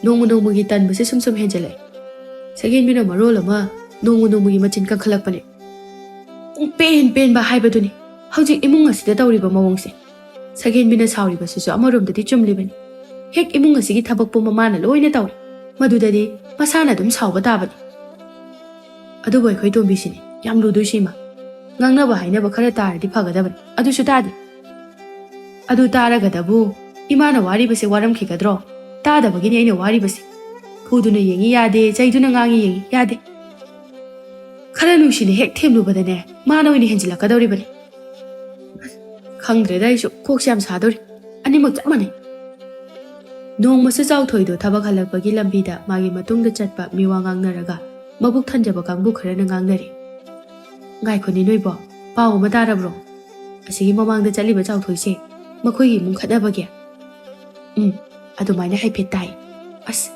ꯅꯣꯡꯃ ꯅꯣꯡꯃꯒꯤ ꯇꯟꯕꯁꯦ ꯁꯨꯝ ꯁꯨꯝ ꯍꯦꯟꯖꯜꯂꯛꯑꯦ꯫ ꯁꯒꯦꯟꯕꯤꯅ ꯃꯔꯣꯜ ꯑꯃ ꯅꯣꯡꯃ ꯅꯣꯡꯃꯒꯤ ꯃꯆꯤꯟ ꯀꯟꯈꯠꯂꯛꯄꯅꯦ꯫ ꯄꯨꯡꯄꯦꯟ ꯄꯦꯟꯕ ꯍꯥꯏꯕꯗꯨꯅꯤ ꯍꯧꯖꯤꯛ ꯏꯃꯨꯡ ꯑꯁꯤꯗ ꯇꯧꯔꯤꯕ ꯃꯑꯣꯡꯁꯦ꯫ ꯁꯒꯦꯟꯕꯤꯅ ꯁꯥꯎꯔꯤꯕꯁꯤꯁꯨ ꯑꯃꯔꯣꯝꯗꯗꯤ ꯆꯨꯝꯂꯤꯕꯅꯤ꯫ ꯍꯦꯛ ꯏꯃꯨꯡ ꯑꯁꯤꯒꯤ ꯊꯕꯛ ꯄꯨꯝꯕ ꯃꯥꯅ ꯂꯣꯏꯅ ꯇꯧꯔꯦ꯫ ꯃꯗꯨꯗꯗꯤ ꯃꯁꯥꯅ ꯑꯗꯨꯝ ꯁꯥꯎꯕ ꯇꯥꯕꯅꯤ꯫ ꯑꯗꯨꯕꯨ ꯑꯩꯈꯣꯏ ꯇꯣꯝꯕꯤꯁꯤꯅꯦ ꯌꯥꯝ ꯂꯨꯗꯣꯏꯁꯤ ꯏꯃꯥ꯫ ꯉꯥꯡꯅꯕ ꯍꯥꯏꯅꯕ ꯈꯔ ꯇꯥꯔꯗꯤ ꯐꯒꯗꯕꯅꯤ, ꯑꯗꯨꯁꯨ ꯇꯥꯗꯦ꯫ ꯑꯗꯨ ꯇꯥꯔꯒꯗꯕꯨ ꯏꯃꯥꯅ ꯋꯥꯔꯤꯕꯁꯦ ꯋꯥꯔꯝꯈꯤꯒꯗ꯭ꯔꯣ? ꯇꯥꯗꯕꯒꯤꯅꯤ ꯑꯩꯅ ꯋꯥꯔꯤꯕꯁꯦ꯫ ꯐꯨꯗꯨꯅ ꯌꯦꯡꯉꯤ ꯌꯥꯗꯦ, ꯆꯩꯗꯨꯅ ꯉꯥꯡꯉꯤ ꯌꯦꯡꯉꯤ ꯌꯥꯗꯦ꯫ ꯈꯔ ꯅꯨꯡꯁꯤꯅ ꯍꯦꯛ ꯊꯦꯝꯂꯨꯕꯗꯅꯦ ꯃꯥꯅ ꯑꯣꯏꯅ ꯍꯦꯟꯖꯤꯜꯂꯛꯀꯗꯧꯔꯤꯕꯅꯤ꯫ ꯈꯪꯗ꯭ꯔꯦꯗ, ꯑꯩꯁꯨ ꯀꯣꯛꯁꯦ ꯌꯥꯝ ꯁꯥꯗꯧꯔꯤ꯫ ꯑꯅꯤꯃꯛ ꯆꯞ ꯃꯥꯟꯅꯩ꯫ ꯅꯣꯡꯃꯁꯨ ꯆꯥꯎꯊꯣꯏꯗꯣ ꯊꯕꯛ ꯍꯜꯂꯛꯄꯒꯤ ꯂꯝꯕꯤꯗ ꯃꯥꯒꯤ ꯃꯇꯨꯡꯗ ꯆꯠꯄ ꯃꯤꯋꯥ ꯉꯥꯡꯅꯔꯒ ꯃꯕꯨꯛ ꯊꯟꯖꯕ ꯀꯥꯡꯕꯨ ꯈꯔꯅ ꯉꯥꯡꯅꯔꯤ꯫ "ꯉꯥꯏꯈꯣꯅꯦ ꯅꯣꯏꯕꯣ, ꯄꯥꯎ ꯑꯃ ꯇꯥꯔꯕ꯭ꯔꯣ? ꯑꯁꯤꯒꯤ ꯃꯃꯥꯡꯗ ꯆꯠꯂꯤꯕ ꯆꯥꯎꯊꯣꯏꯁꯦ ꯃꯈꯣꯏꯒꯤ ꯏꯃꯨꯡ ꯈꯠꯅꯕꯒꯤ?" "ꯎꯝ, ꯑꯗꯨꯃꯥꯏꯅ ꯍꯥꯏꯐꯦꯠ ꯇꯥꯏ꯫ ꯑꯁ,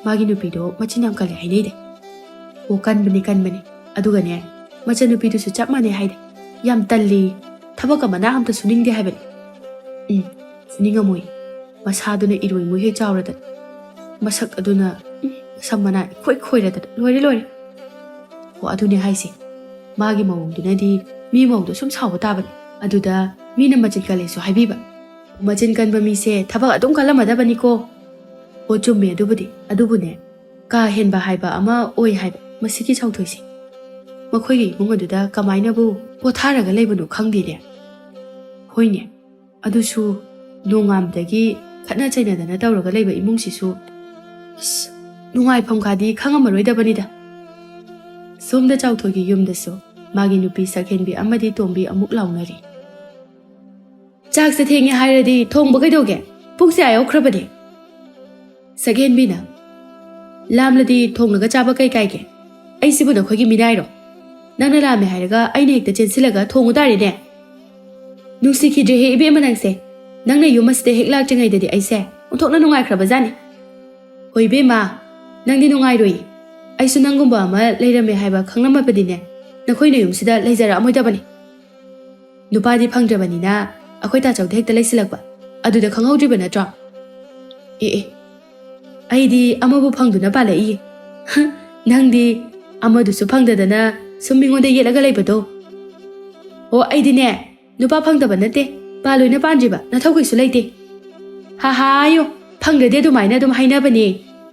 ꯃꯥꯒꯤ ꯅꯨꯄꯤꯗꯣ ꯃꯆꯤꯟ ꯌꯥꯝ ꯀꯜꯂꯦ ꯍꯥꯏꯅꯩꯗ꯫" "ꯑꯣ, ꯀꯟꯕꯅꯤ, ꯀꯟꯕꯅꯤ꯫ ꯑꯗꯨꯒꯅꯦ, ꯃꯆꯟꯅꯨꯄꯤꯗꯨꯁꯨ ꯆꯞ ꯃꯥꯟꯅꯩ ꯍꯥꯏꯗ꯫ ꯌꯥꯝ ꯇꯜꯂꯤ꯫ ꯊꯕꯛꯀ ꯃꯅꯥ ꯑꯝꯇ ꯁꯨꯅꯤꯡꯗꯦ ꯍꯥꯏꯕꯅꯤ꯫" "ꯎꯝ, ꯁꯨꯅꯤꯡꯉꯝꯃꯣꯏ꯫ ꯃꯁꯥꯗꯨꯅ ꯏꯔꯣꯏ ꯃꯨꯍꯦꯛ ꯆꯥꯎꯔꯗꯅ, ꯃꯁꯛ ꯑꯗꯨꯅ, ꯎꯝ, ꯃꯁꯝ ꯃꯅꯥ ꯏꯈꯣꯏ ꯈꯣꯏꯔꯗꯅ, ꯂꯣꯏꯔꯦ, ꯂꯣꯏꯔꯦ꯫" "ꯑꯣ, ꯑꯗꯨꯅꯦ ꯍꯥꯏꯁꯦ꯫ ꯃꯥꯒꯤ ꯃꯑꯣꯡꯗꯨꯅꯗꯤ ꯃꯤ ꯃꯧꯗꯣ ꯁꯨꯝ ꯁꯥꯎꯕ ꯇꯥꯕꯅꯤ꯫ ꯑꯗꯨꯗ ꯃꯤꯅ ꯃꯆꯤꯟ ꯀꯜꯂꯦꯁꯨ ꯍꯥꯏꯕꯤꯕ꯫ ꯃꯆꯤꯟ ꯀꯟꯕ ꯃꯤꯁꯦ ꯊꯕꯛ ꯑꯗꯨꯝ ꯀꯜꯂꯝꯃꯗꯕꯅꯤꯀꯣ꯫" "ꯑꯣ, ꯆꯨꯝꯃꯦ ꯑꯗꯨꯕꯨꯗꯤ꯫ ꯑꯗꯨꯕꯨꯅꯦ, ꯀꯥ ꯍꯦꯟꯕ ꯍꯥꯏꯕ ꯑꯃ ꯑꯣꯏ ꯍꯥꯏꯕ ꯃꯁꯤꯒꯤ ꯆꯥꯎꯊꯣꯏꯁꯦ꯫ ꯃꯈꯣꯏꯒꯤ ꯏꯃꯨꯡ ꯑꯗꯨꯗ ꯀꯃꯥꯏꯅꯕꯨ ꯄꯣꯊꯥꯔꯒ ꯂꯩꯕꯅꯣ ꯈꯪꯗꯦꯅꯦ꯫" "ꯍꯣꯏꯅꯦ, ꯑꯗꯨꯁꯨ ꯅꯣꯡꯉꯥꯟꯕꯗꯒꯤ ꯈꯠꯅ ꯆꯩꯅꯗꯅ ꯇꯧꯔꯒ ꯂꯩꯕ ꯏꯃꯨꯡꯁꯤꯁꯨ, ꯑꯁ, ꯅꯨꯡꯉꯥꯏꯐꯝ ꯀꯥꯗꯤ ꯈꯪꯉꯝꯃꯔꯣꯏꯗꯕꯅꯤꯗ꯫" ꯁꯣꯝꯗ ꯆꯥꯎꯊꯣꯏꯒꯤ ꯌꯨꯝꯗꯁꯨ ꯃꯥꯒꯤ ꯅꯨꯄꯤ ꯁꯛꯍꯦꯟꯕꯤ ꯑꯃꯗꯤ ꯇꯣꯝꯕꯤ ꯑꯃꯨꯛ ꯂꯥꯎꯅꯔꯤ꯫ "ꯆꯥꯛꯁꯦ ꯊꯦꯡꯉꯦ ꯍꯥꯏꯔꯗꯤ ꯊꯣꯡꯕ ꯀꯩꯗꯧꯒꯦ? ꯄꯨꯡꯁꯦ ꯑꯥ ꯌꯧꯈ꯭ꯔꯕꯅꯦ꯫" ꯁꯛꯍꯦꯟꯕꯤꯅ, "ꯂꯥꯝꯂꯗꯤ ꯊꯣꯡꯂꯒ ꯆꯥꯕ ꯀꯩ ꯀꯥꯏꯒꯦ? ꯑꯩꯁꯤꯕꯨ ꯅꯈꯣꯏꯒꯤ ꯃꯤꯅꯥꯏꯔꯣ? ꯅꯪꯅ ꯂꯥꯝꯃꯦ ꯍꯥꯏꯔꯒ ꯑꯩꯅ ꯍꯦꯛꯇ ꯆꯦꯟꯁꯤꯜꯂꯒ ꯊꯣꯡꯉꯨ ꯇꯥꯔꯦꯅꯦ꯫ ꯅꯨꯡꯁꯤꯈꯤꯗ꯭ꯔꯦꯍꯦ ꯏꯕꯦꯝꯃ ꯅꯪꯁꯦ꯫ ꯅꯪꯅ ꯌꯨꯝ ꯑꯁꯤꯗ ꯍꯦꯛ ꯂꯥꯛꯇ꯭ꯔꯤꯉꯩꯗꯗꯤ ꯑꯩꯁꯦ ꯑꯣꯟꯊꯣꯛꯅ ꯅꯨꯡꯉꯥꯏꯈ꯭ꯔꯕꯖꯥꯠꯅꯤ꯫" "ꯍꯣꯏ ꯏꯕꯦꯝꯃ, ꯅꯪꯗꯤ ꯅꯨꯡꯉꯥꯏꯔꯣꯏꯌꯦ꯫ ꯑꯩꯁꯨ ꯅꯪꯒꯨꯝꯕ ꯑꯃ ꯂꯩꯔꯝꯃꯦ ꯍꯥꯏꯕ ꯈꯪꯂꯝꯃꯕꯗꯤꯅꯦ, ꯅꯈꯣꯏ ꯅꯌꯨꯝꯁꯤꯗ ꯂꯩꯖꯔꯛꯑꯝꯃꯣꯏꯗꯕꯅꯤ꯫ ꯅꯨꯄꯥꯗꯤ ꯐꯪꯗ꯭ꯔꯕꯅꯤꯅ ꯑꯩꯈꯣꯏ ꯇꯥꯆꯧꯗ ꯍꯦꯛꯇ ꯂꯩꯁꯤꯜꯂꯛꯄ꯫ ꯑꯗꯨꯗ ꯈꯪꯍꯧꯗ꯭ꯔꯤꯕ ꯅꯠꯇ꯭ꯔꯣ?" "ꯑꯦ ꯑꯦ, ꯑꯩꯗꯤ ꯑꯃꯕꯨ ꯐꯪꯗꯨꯅ ꯄꯥꯜꯂꯛꯏꯌꯦ꯫" "ꯅꯪꯗꯤ ꯑꯃꯗꯨꯁꯨ ꯐꯪꯗꯗꯅ ꯁꯨꯝ ꯃꯤꯉꯣꯟꯗ ꯌꯦꯠꯂꯒ ꯂꯩꯕꯗꯣ꯫" "ꯑꯣ, ꯑꯩꯗꯤꯅꯦ, ꯅꯨꯄꯥ ꯐꯪꯗꯕ ꯅꯠꯇꯦ, ꯄꯥꯜꯂꯣꯏꯅ ꯄꯥꯟꯗ꯭ꯔꯤꯕ, ꯅꯊꯧ ꯀꯩꯁꯨ ꯂꯩꯇꯦ꯫" "ꯍꯥ ꯍꯥ, ꯑꯌꯣ, ꯐꯪꯗ꯭ꯔꯗꯤ ꯑꯗꯨꯃꯥꯏꯅ ꯑꯗꯨꯝ ꯍꯥꯏꯅꯕꯅꯦ꯫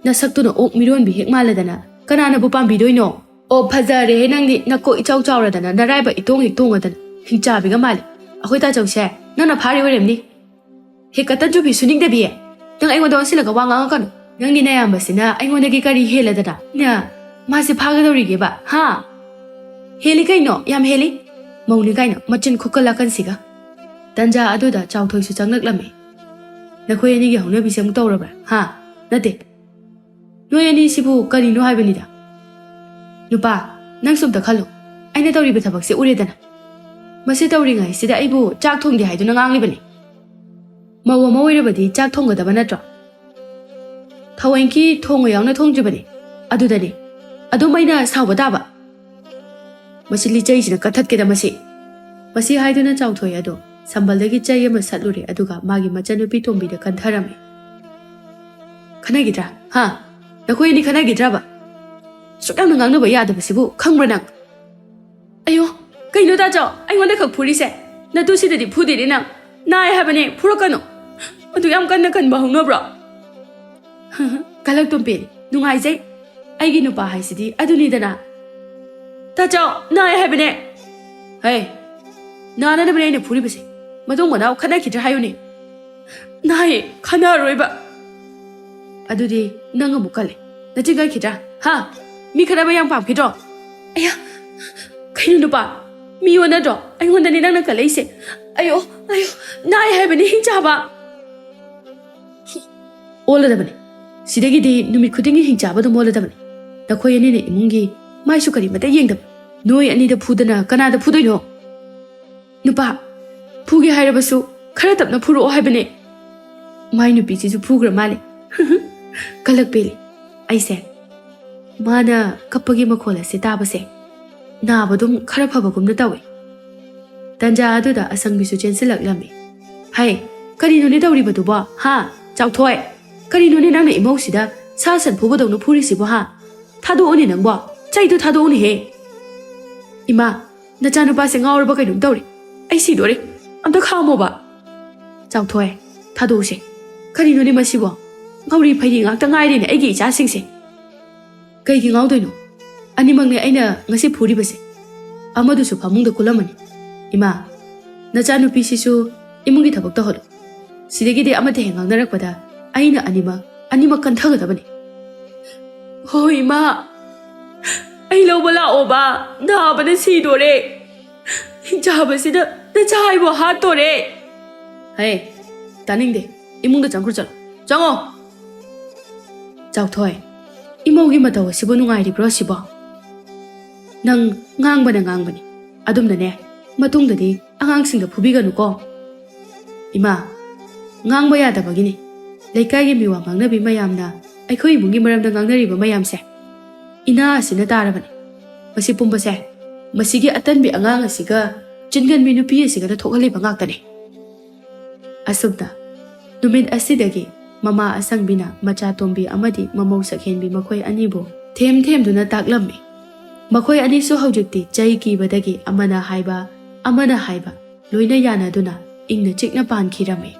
ꯅꯁꯛꯇꯨꯅ ꯑꯣꯛ ꯃꯤꯔꯣꯟꯕꯤ ꯍꯦꯛ ꯃꯥꯜꯂꯗꯅ ꯀꯅꯥꯅꯕꯨ ꯄꯥꯝꯕꯤꯗꯣꯏꯅꯣ?" ꯑꯣ, ꯐꯖꯔꯦꯍꯦ ꯅꯪꯗꯤ, ꯅꯀꯣꯛ ꯏꯆꯥꯎ ꯆꯥꯎꯔꯗꯅ, ꯅꯔꯥꯏꯕꯛ ꯏꯇꯣꯡ ꯍꯦꯛ ꯇꯣꯡꯉꯗꯅ, ꯍꯤꯡꯆꯥꯕꯤꯒ ꯃꯥꯜꯂꯦ꯫ ꯑꯩꯈꯣꯏ ꯇꯥꯆꯧꯁꯦ ꯅꯪꯅ ꯐꯥꯔꯤ ꯑꯣꯏꯔꯝꯅꯤ꯫ ꯍꯦꯛ ꯀꯇꯟ ꯆꯨꯕꯤ ꯁꯨꯅꯤꯡꯗꯕꯤ, ꯅꯪ ꯑꯩꯉꯣꯟꯗ ꯑꯣꯟꯁꯤꯜꯂꯒ ꯋꯥ ꯉꯥꯡꯉꯛꯀꯅꯨ꯫ ꯅꯪꯒꯤ ꯅꯌꯥꯝꯕꯁꯤꯅ ꯑꯩꯉꯣꯟꯗꯒꯤ ꯀꯔꯤ ꯍꯦꯜꯂꯗꯅ ꯅ ꯃꯥꯁꯦ ꯐꯥꯒꯗꯧꯔꯤꯒꯦꯕ, ꯍꯥ? ꯍꯦꯜꯂꯤ ꯀꯩꯅꯣ, ꯌꯥꯝ ꯍꯦꯜꯂꯤ꯫ ꯃꯧꯅꯤ ꯀꯥꯏꯅ ꯃꯆꯤꯟ ꯈꯨꯀꯟ ꯂꯥꯀꯟꯁꯤꯒ꯫ ꯇꯟꯖꯥ ꯑꯗꯨꯗ ꯆꯥꯎꯊꯣꯏꯁꯨ ꯆꯪꯂꯛꯂꯝꯃꯤ꯫ "ꯅꯈꯣꯏ ꯑꯅꯤꯒꯤ ꯍꯧꯅꯕꯤꯁꯦ ꯑꯃꯨꯛ ꯇꯧꯔꯕ꯭ꯔꯥ, ꯍꯥ? ꯅꯠꯇꯦ, ꯅꯣꯏ ꯑꯅꯤꯁꯤꯕꯨ ꯀꯔꯤꯅꯣ ꯍꯥꯏꯕꯅꯤꯗ?" "ꯅꯨꯄꯥ, ꯅꯪꯁꯨ ꯑꯝꯇ ꯈꯜꯂꯣ꯫ ꯑꯩꯅ ꯇꯧꯔꯤꯕ ꯊꯕꯛꯁꯦ ꯎꯔꯦꯗꯅ꯫ ꯃꯁꯤ ꯇꯧꯔꯤꯉꯩꯁꯤꯗ ꯑꯩꯕꯨ ꯆꯥꯛ ꯊꯣꯡꯗꯦ ꯍꯥꯏꯗꯨꯅ ꯉꯥꯡꯂꯤꯕꯅꯤ꯫ ꯃꯧ ꯑꯃ ꯑꯣꯏꯔꯕꯗꯤ ꯆꯥꯛ ꯊꯣꯡꯒꯗꯕ ꯅꯠꯇ꯭ꯔꯣ? ꯊꯑꯣꯏꯀꯤ ꯊꯣꯡꯉꯣ ꯌꯥꯎꯅ ꯊꯣꯡꯗ꯭ꯔꯤꯕꯅꯤ꯫ ꯑꯗꯨꯗꯅꯤ ꯑꯗꯨꯝ ꯑꯩꯅ ꯁꯥꯎꯕ ꯇꯥꯕ꯫ ꯃꯁꯤ ꯂꯤꯆꯩꯁꯤꯅ ꯀꯠꯊꯠꯀꯦꯗ ꯃꯁꯤ꯫" ꯃꯁꯤ ꯍꯥꯏꯗꯨꯅ ꯆꯥꯎꯊꯣꯏ ꯑꯗꯣ ꯁꯝꯕꯜꯗꯒꯤ ꯆꯩ ꯑꯃ ꯁꯠꯂꯨꯔꯦ, ꯑꯗꯨꯒ ꯃꯥꯒꯤ ꯃꯆꯟꯅꯨꯄꯤ ꯇꯣꯝꯕꯤꯗ ꯀꯟꯊꯔꯝꯃꯤ꯫ "ꯈꯟꯅꯈꯤꯗ꯭ꯔꯥ? ꯍꯥ? ꯅꯈꯣꯏ ꯑꯅꯤ ꯈꯟꯅꯈꯤꯗ꯭ꯔꯕ? ꯁꯨꯛ ꯌꯥꯝꯅ ꯉꯥꯡꯅꯕ ꯌꯥꯗꯕꯁꯤꯕꯨ ꯈꯪꯕ꯭ꯔꯥ ꯅꯪ?" "ꯑꯌꯣ, ꯀꯩꯅꯣ ꯇꯥꯆꯧ, ꯑꯩꯉꯣꯟꯗ ꯈꯛ ꯐꯨꯔꯤꯁꯦ? ꯅꯇꯨꯁꯤꯗꯗꯤ ꯐꯨꯗꯦꯅꯦ ꯅꯪ꯫ ꯅꯥꯏ ꯍꯥꯏꯕꯅꯦ, ꯐꯨꯔꯛꯀꯅꯨ꯫ ꯑꯗꯨ ꯌꯥꯝ ꯀꯟꯅ ꯀꯟꯕ ꯍꯧꯅꯕ꯭ꯔꯣ?" "ꯀꯂꯛ ꯇꯣꯝꯕꯤ, ꯅꯨꯡꯉꯥꯏꯖꯩ꯫ ꯑꯩꯒꯤ ꯅꯨꯄꯥ ꯍꯥꯏꯁꯤꯗꯤ ꯑꯗꯨꯅꯤꯗꯅ꯫" "ꯇꯥꯆꯧ, ꯅꯥꯏ ꯍꯥꯏꯕꯅꯦ꯫" "ꯍꯦ, ꯅꯥꯅꯅꯕꯅꯦ ꯑꯩꯅ ꯐꯨꯔꯤꯕꯁꯦ꯫ ꯃꯇꯨꯡ ꯃꯅꯥꯎ ꯈꯠꯅꯈꯤꯗ꯭ꯔꯥ ꯍꯥꯏꯌꯨꯅꯦ꯫" "ꯅꯥꯏ, ꯈꯠꯅꯔꯣꯏꯕ꯫" "ꯑꯗꯨꯗꯤ ꯅꯪ ꯑꯃꯨꯛ ꯀꯜꯂꯦ꯫ ꯅꯆꯤꯟ ꯀꯟꯈꯤꯗ꯭ꯔꯥ? ꯍꯥ? ꯃꯤ ꯈꯠꯅꯕ ꯌꯥꯝ ꯄꯥꯝꯈꯤꯗ꯭ꯔꯣ?" "ꯑꯌꯥ, ꯀꯩꯅꯣ ꯅꯨꯄꯥ? ꯃꯤ ꯑꯣꯟꯅꯗ꯭ꯔꯣ? ꯑꯩꯉꯣꯟꯗꯅꯦ ꯅꯪꯅ ꯀꯜꯂꯛꯏꯁꯦ꯫ ꯑꯌꯣ, ꯑꯌꯣ, ꯅꯥꯏ ꯍꯥꯏꯕꯅꯦ, ꯍꯤꯡꯆꯥꯕ꯫" ꯑꯣꯜꯂꯗꯕꯅꯤ꯫ ꯁꯤꯗꯒꯤꯗꯤ ꯅꯨꯃꯤꯠ ꯈꯨꯗꯤꯡꯒꯤ ꯍꯤꯡꯆꯥꯕ ꯑꯗꯨꯝ ꯑꯣꯜꯂꯗꯕꯅꯤ꯫ ꯅꯈꯣꯏ ꯑꯅꯤꯅ ꯏꯃꯨꯡꯒꯤ ꯃꯥꯏꯁꯨ ꯀꯔꯤꯃꯇ ꯌꯦꯡꯗꯕ꯫ ꯅꯣꯏ ꯑꯅꯤꯗ ꯐꯨꯗꯅ ꯀꯅꯥꯗ ꯐꯨꯗꯣꯏꯅꯣ? "ꯅꯨꯄꯥ, ꯐꯨꯒꯦ ꯍꯥꯏꯔꯕꯁꯨ ꯈꯔ ꯇꯞꯅ ꯐꯨꯔꯛꯑꯣ ꯍꯥꯏꯕꯅꯦ꯫" ꯃꯥꯏ ꯅꯨꯄꯤꯁꯤꯁꯨ ꯐꯨꯈ꯭ꯔ ꯃꯥꯜꯂꯦ꯫ ꯀꯂꯛ ꯄꯦꯜꯂꯤ꯫ ꯑꯩꯁꯦ ꯃꯥꯅ ꯀꯞꯄꯒꯤ ꯃꯈꯣꯜ ꯑꯁꯤ ꯇꯥꯕꯁꯦ ꯅꯥꯕꯗꯨꯝ ꯈꯔ ꯐꯕꯒꯨꯝꯅ ꯇꯧꯏ꯫ ꯇꯟꯖꯥ ꯑꯗꯨꯗ ꯑꯁꯪꯕꯤꯁꯨ ꯆꯦꯟꯁꯤꯜꯂꯛꯂꯝꯃꯤ꯫ "ꯍꯩ, ꯀꯔꯤꯅꯣꯅꯦ ꯇꯧꯔꯤꯕꯗꯨꯕꯣ, ꯍꯥ? ꯆꯥꯎꯊꯣꯏ, ꯀꯔꯤꯅꯣꯅꯦ ꯅꯪꯅ ꯏꯃꯧꯁꯤꯗ ꯁꯥ ꯁꯟ ꯐꯨꯕꯗꯧꯅ ꯐꯨꯔꯤꯁꯤꯕꯣ, ꯍꯥ? ꯊꯥꯗꯣꯛꯑꯣꯅꯦ ꯅꯪꯕꯣ, ꯆꯩꯗꯣ ꯊꯥꯗꯣꯛꯑꯣꯅꯦꯍꯦ꯫" "ꯏꯃꯥ, ꯅꯆꯥꯅꯨꯄꯥꯁꯦ ꯉꯥꯎꯔꯕ ꯀꯩꯅꯣꯝ ꯇꯧꯔꯦ꯫ ꯑꯩ ꯁꯤꯗꯣꯔꯦ꯫ ꯑꯝꯇ ꯈꯥꯝꯃꯣꯕ꯫" "ꯆꯥꯎꯊꯣꯏ, ꯊꯥꯗꯣꯛꯎꯁꯦ꯫ ꯀꯔꯤꯅꯣꯅꯦ ꯃꯁꯤꯕꯣ? ꯉꯥꯎꯔꯤ ꯐꯩꯔꯤ ꯉꯥꯛꯇ ꯉꯥꯏꯔꯦꯅꯦ ꯑꯩꯒꯤ ꯏꯆꯥꯁꯤꯡꯁꯦ꯫" "ꯀꯩꯒꯤ ꯉꯥꯎꯗꯣꯏꯅꯣ? ꯑꯅꯤꯃꯛꯅꯦ ꯑꯩꯅ ꯉꯁꯤ ꯐꯨꯔꯤꯕꯁꯦ꯫ ꯑꯃꯗꯨꯁꯨ ꯐꯃꯨꯡꯗ ꯀꯨꯜꯂꯝꯃꯅꯤ꯫ ꯏꯃꯥ, ꯅꯆꯥꯅꯨꯄꯤꯁꯤꯁꯨ ꯏꯃꯨꯡꯒꯤ ꯊꯕꯛ ꯇꯧꯍꯜꯂꯨ꯫ ꯁꯤꯗꯒꯤꯗꯤ ꯑꯃꯠꯇ ꯍꯦꯛ ꯉꯥꯡꯅꯔꯛꯄꯗ ꯑꯩꯅ ꯑꯅꯤꯃꯛ, ꯑꯅꯤꯃꯛ ꯀꯟꯊꯒꯗꯕꯅꯤ꯫ ꯍꯣꯏ ꯏꯃꯥ, ꯑꯩ ꯂꯧꯕ ꯂꯥꯛꯑꯣꯕ, ꯅꯥꯕꯅ ꯁꯤꯗꯣꯔꯦ꯫ ꯍꯤꯡꯆꯥꯕꯁꯤꯗ ꯅꯆꯥ ꯑꯩꯕꯨ ꯍꯥꯠꯇꯣꯔꯦ꯫ ꯍꯦ, ꯇꯥꯅꯤꯡꯗꯦ꯫ ꯏꯃꯨꯡꯗ ꯆꯪꯈ꯭ꯔꯣ, ꯆꯠꯂꯣ꯫ ꯆꯪꯉꯣ꯫ ꯆꯥꯎꯊꯣꯏ, ꯏꯃꯧꯒꯤ ꯃꯇꯧ ꯑꯁꯤꯕꯨ ꯅꯨꯡꯉꯥꯏꯔꯤꯕ꯭ꯔꯣ ꯁꯤꯕꯣ? ꯅꯪ ꯉꯥꯡꯕꯅ ꯉꯥꯡꯕꯅꯤ꯫ ꯑꯗꯨꯝꯅꯅꯦ, ꯃꯇꯨꯡꯗꯗꯤ ꯑꯉꯥꯡꯁꯤꯡꯗ ꯐꯨꯕꯤꯒꯅꯨꯀꯣ꯫ ꯏꯃꯥ, ꯉꯥꯡꯕ ꯌꯥꯗꯕꯒꯤꯅꯤ꯫ ꯂꯩꯀꯥꯏꯒꯤ ꯃꯤꯋꯥ ꯉꯥꯡꯅꯕꯤ ꯃꯌꯥꯝꯅ ꯑꯩꯈꯣꯏ ꯏꯃꯨꯡꯒꯤ ꯃꯔꯝꯗ ꯉꯥꯡꯅꯔꯤꯕ ꯃꯌꯥꯝꯁꯦ ꯏꯅꯥ ꯑꯁꯤꯅ ꯇꯥꯔꯕꯅꯤ꯫ ꯃꯁꯤ ꯄꯨꯝꯕꯁꯦ ꯃꯁꯤꯒꯤ ꯑꯇꯟꯕꯤ ꯑꯉꯥꯡ ꯑꯁꯤꯒ ꯆꯤꯟꯒꯟꯕꯤ ꯅꯨꯄꯤ ꯑꯁꯤꯒꯅ ꯊꯣꯛꯍꯜꯂꯤꯕ ꯉꯥꯛꯇꯅꯤ꯫ ꯑꯁꯨꯝꯅ ꯅꯨꯃꯤꯠ ꯑꯁꯤꯗꯒꯤ ꯃꯃꯥ ꯑꯁꯪꯕꯤꯅ ꯃꯆꯥ ꯇꯣꯝꯕꯤ ꯑꯃꯗꯤ ꯃꯃꯧ ꯁꯛꯍꯦꯟꯕꯤ ꯃꯈꯣꯏ ꯑꯅꯤꯕꯨ ꯊꯦꯝ ꯊꯦꯝꯗꯨꯅ ꯇꯥꯛꯂꯝꯃꯤ꯫ ꯃꯈꯣꯏ ꯑꯅꯤꯁꯨ ꯍꯧꯖꯤꯛꯇꯤ ꯆꯩ ꯀꯤꯕꯗꯒꯤ ꯑꯃꯅ ꯍꯥꯏꯕ, ꯑꯃꯅ ꯍꯥꯏꯕ ꯂꯣꯏꯅ ꯌꯥꯅꯗꯨꯅ ꯏꯪꯅ ꯆꯤꯛꯅ ꯄꯥꯟꯈꯤꯔꯝꯃꯤ꯫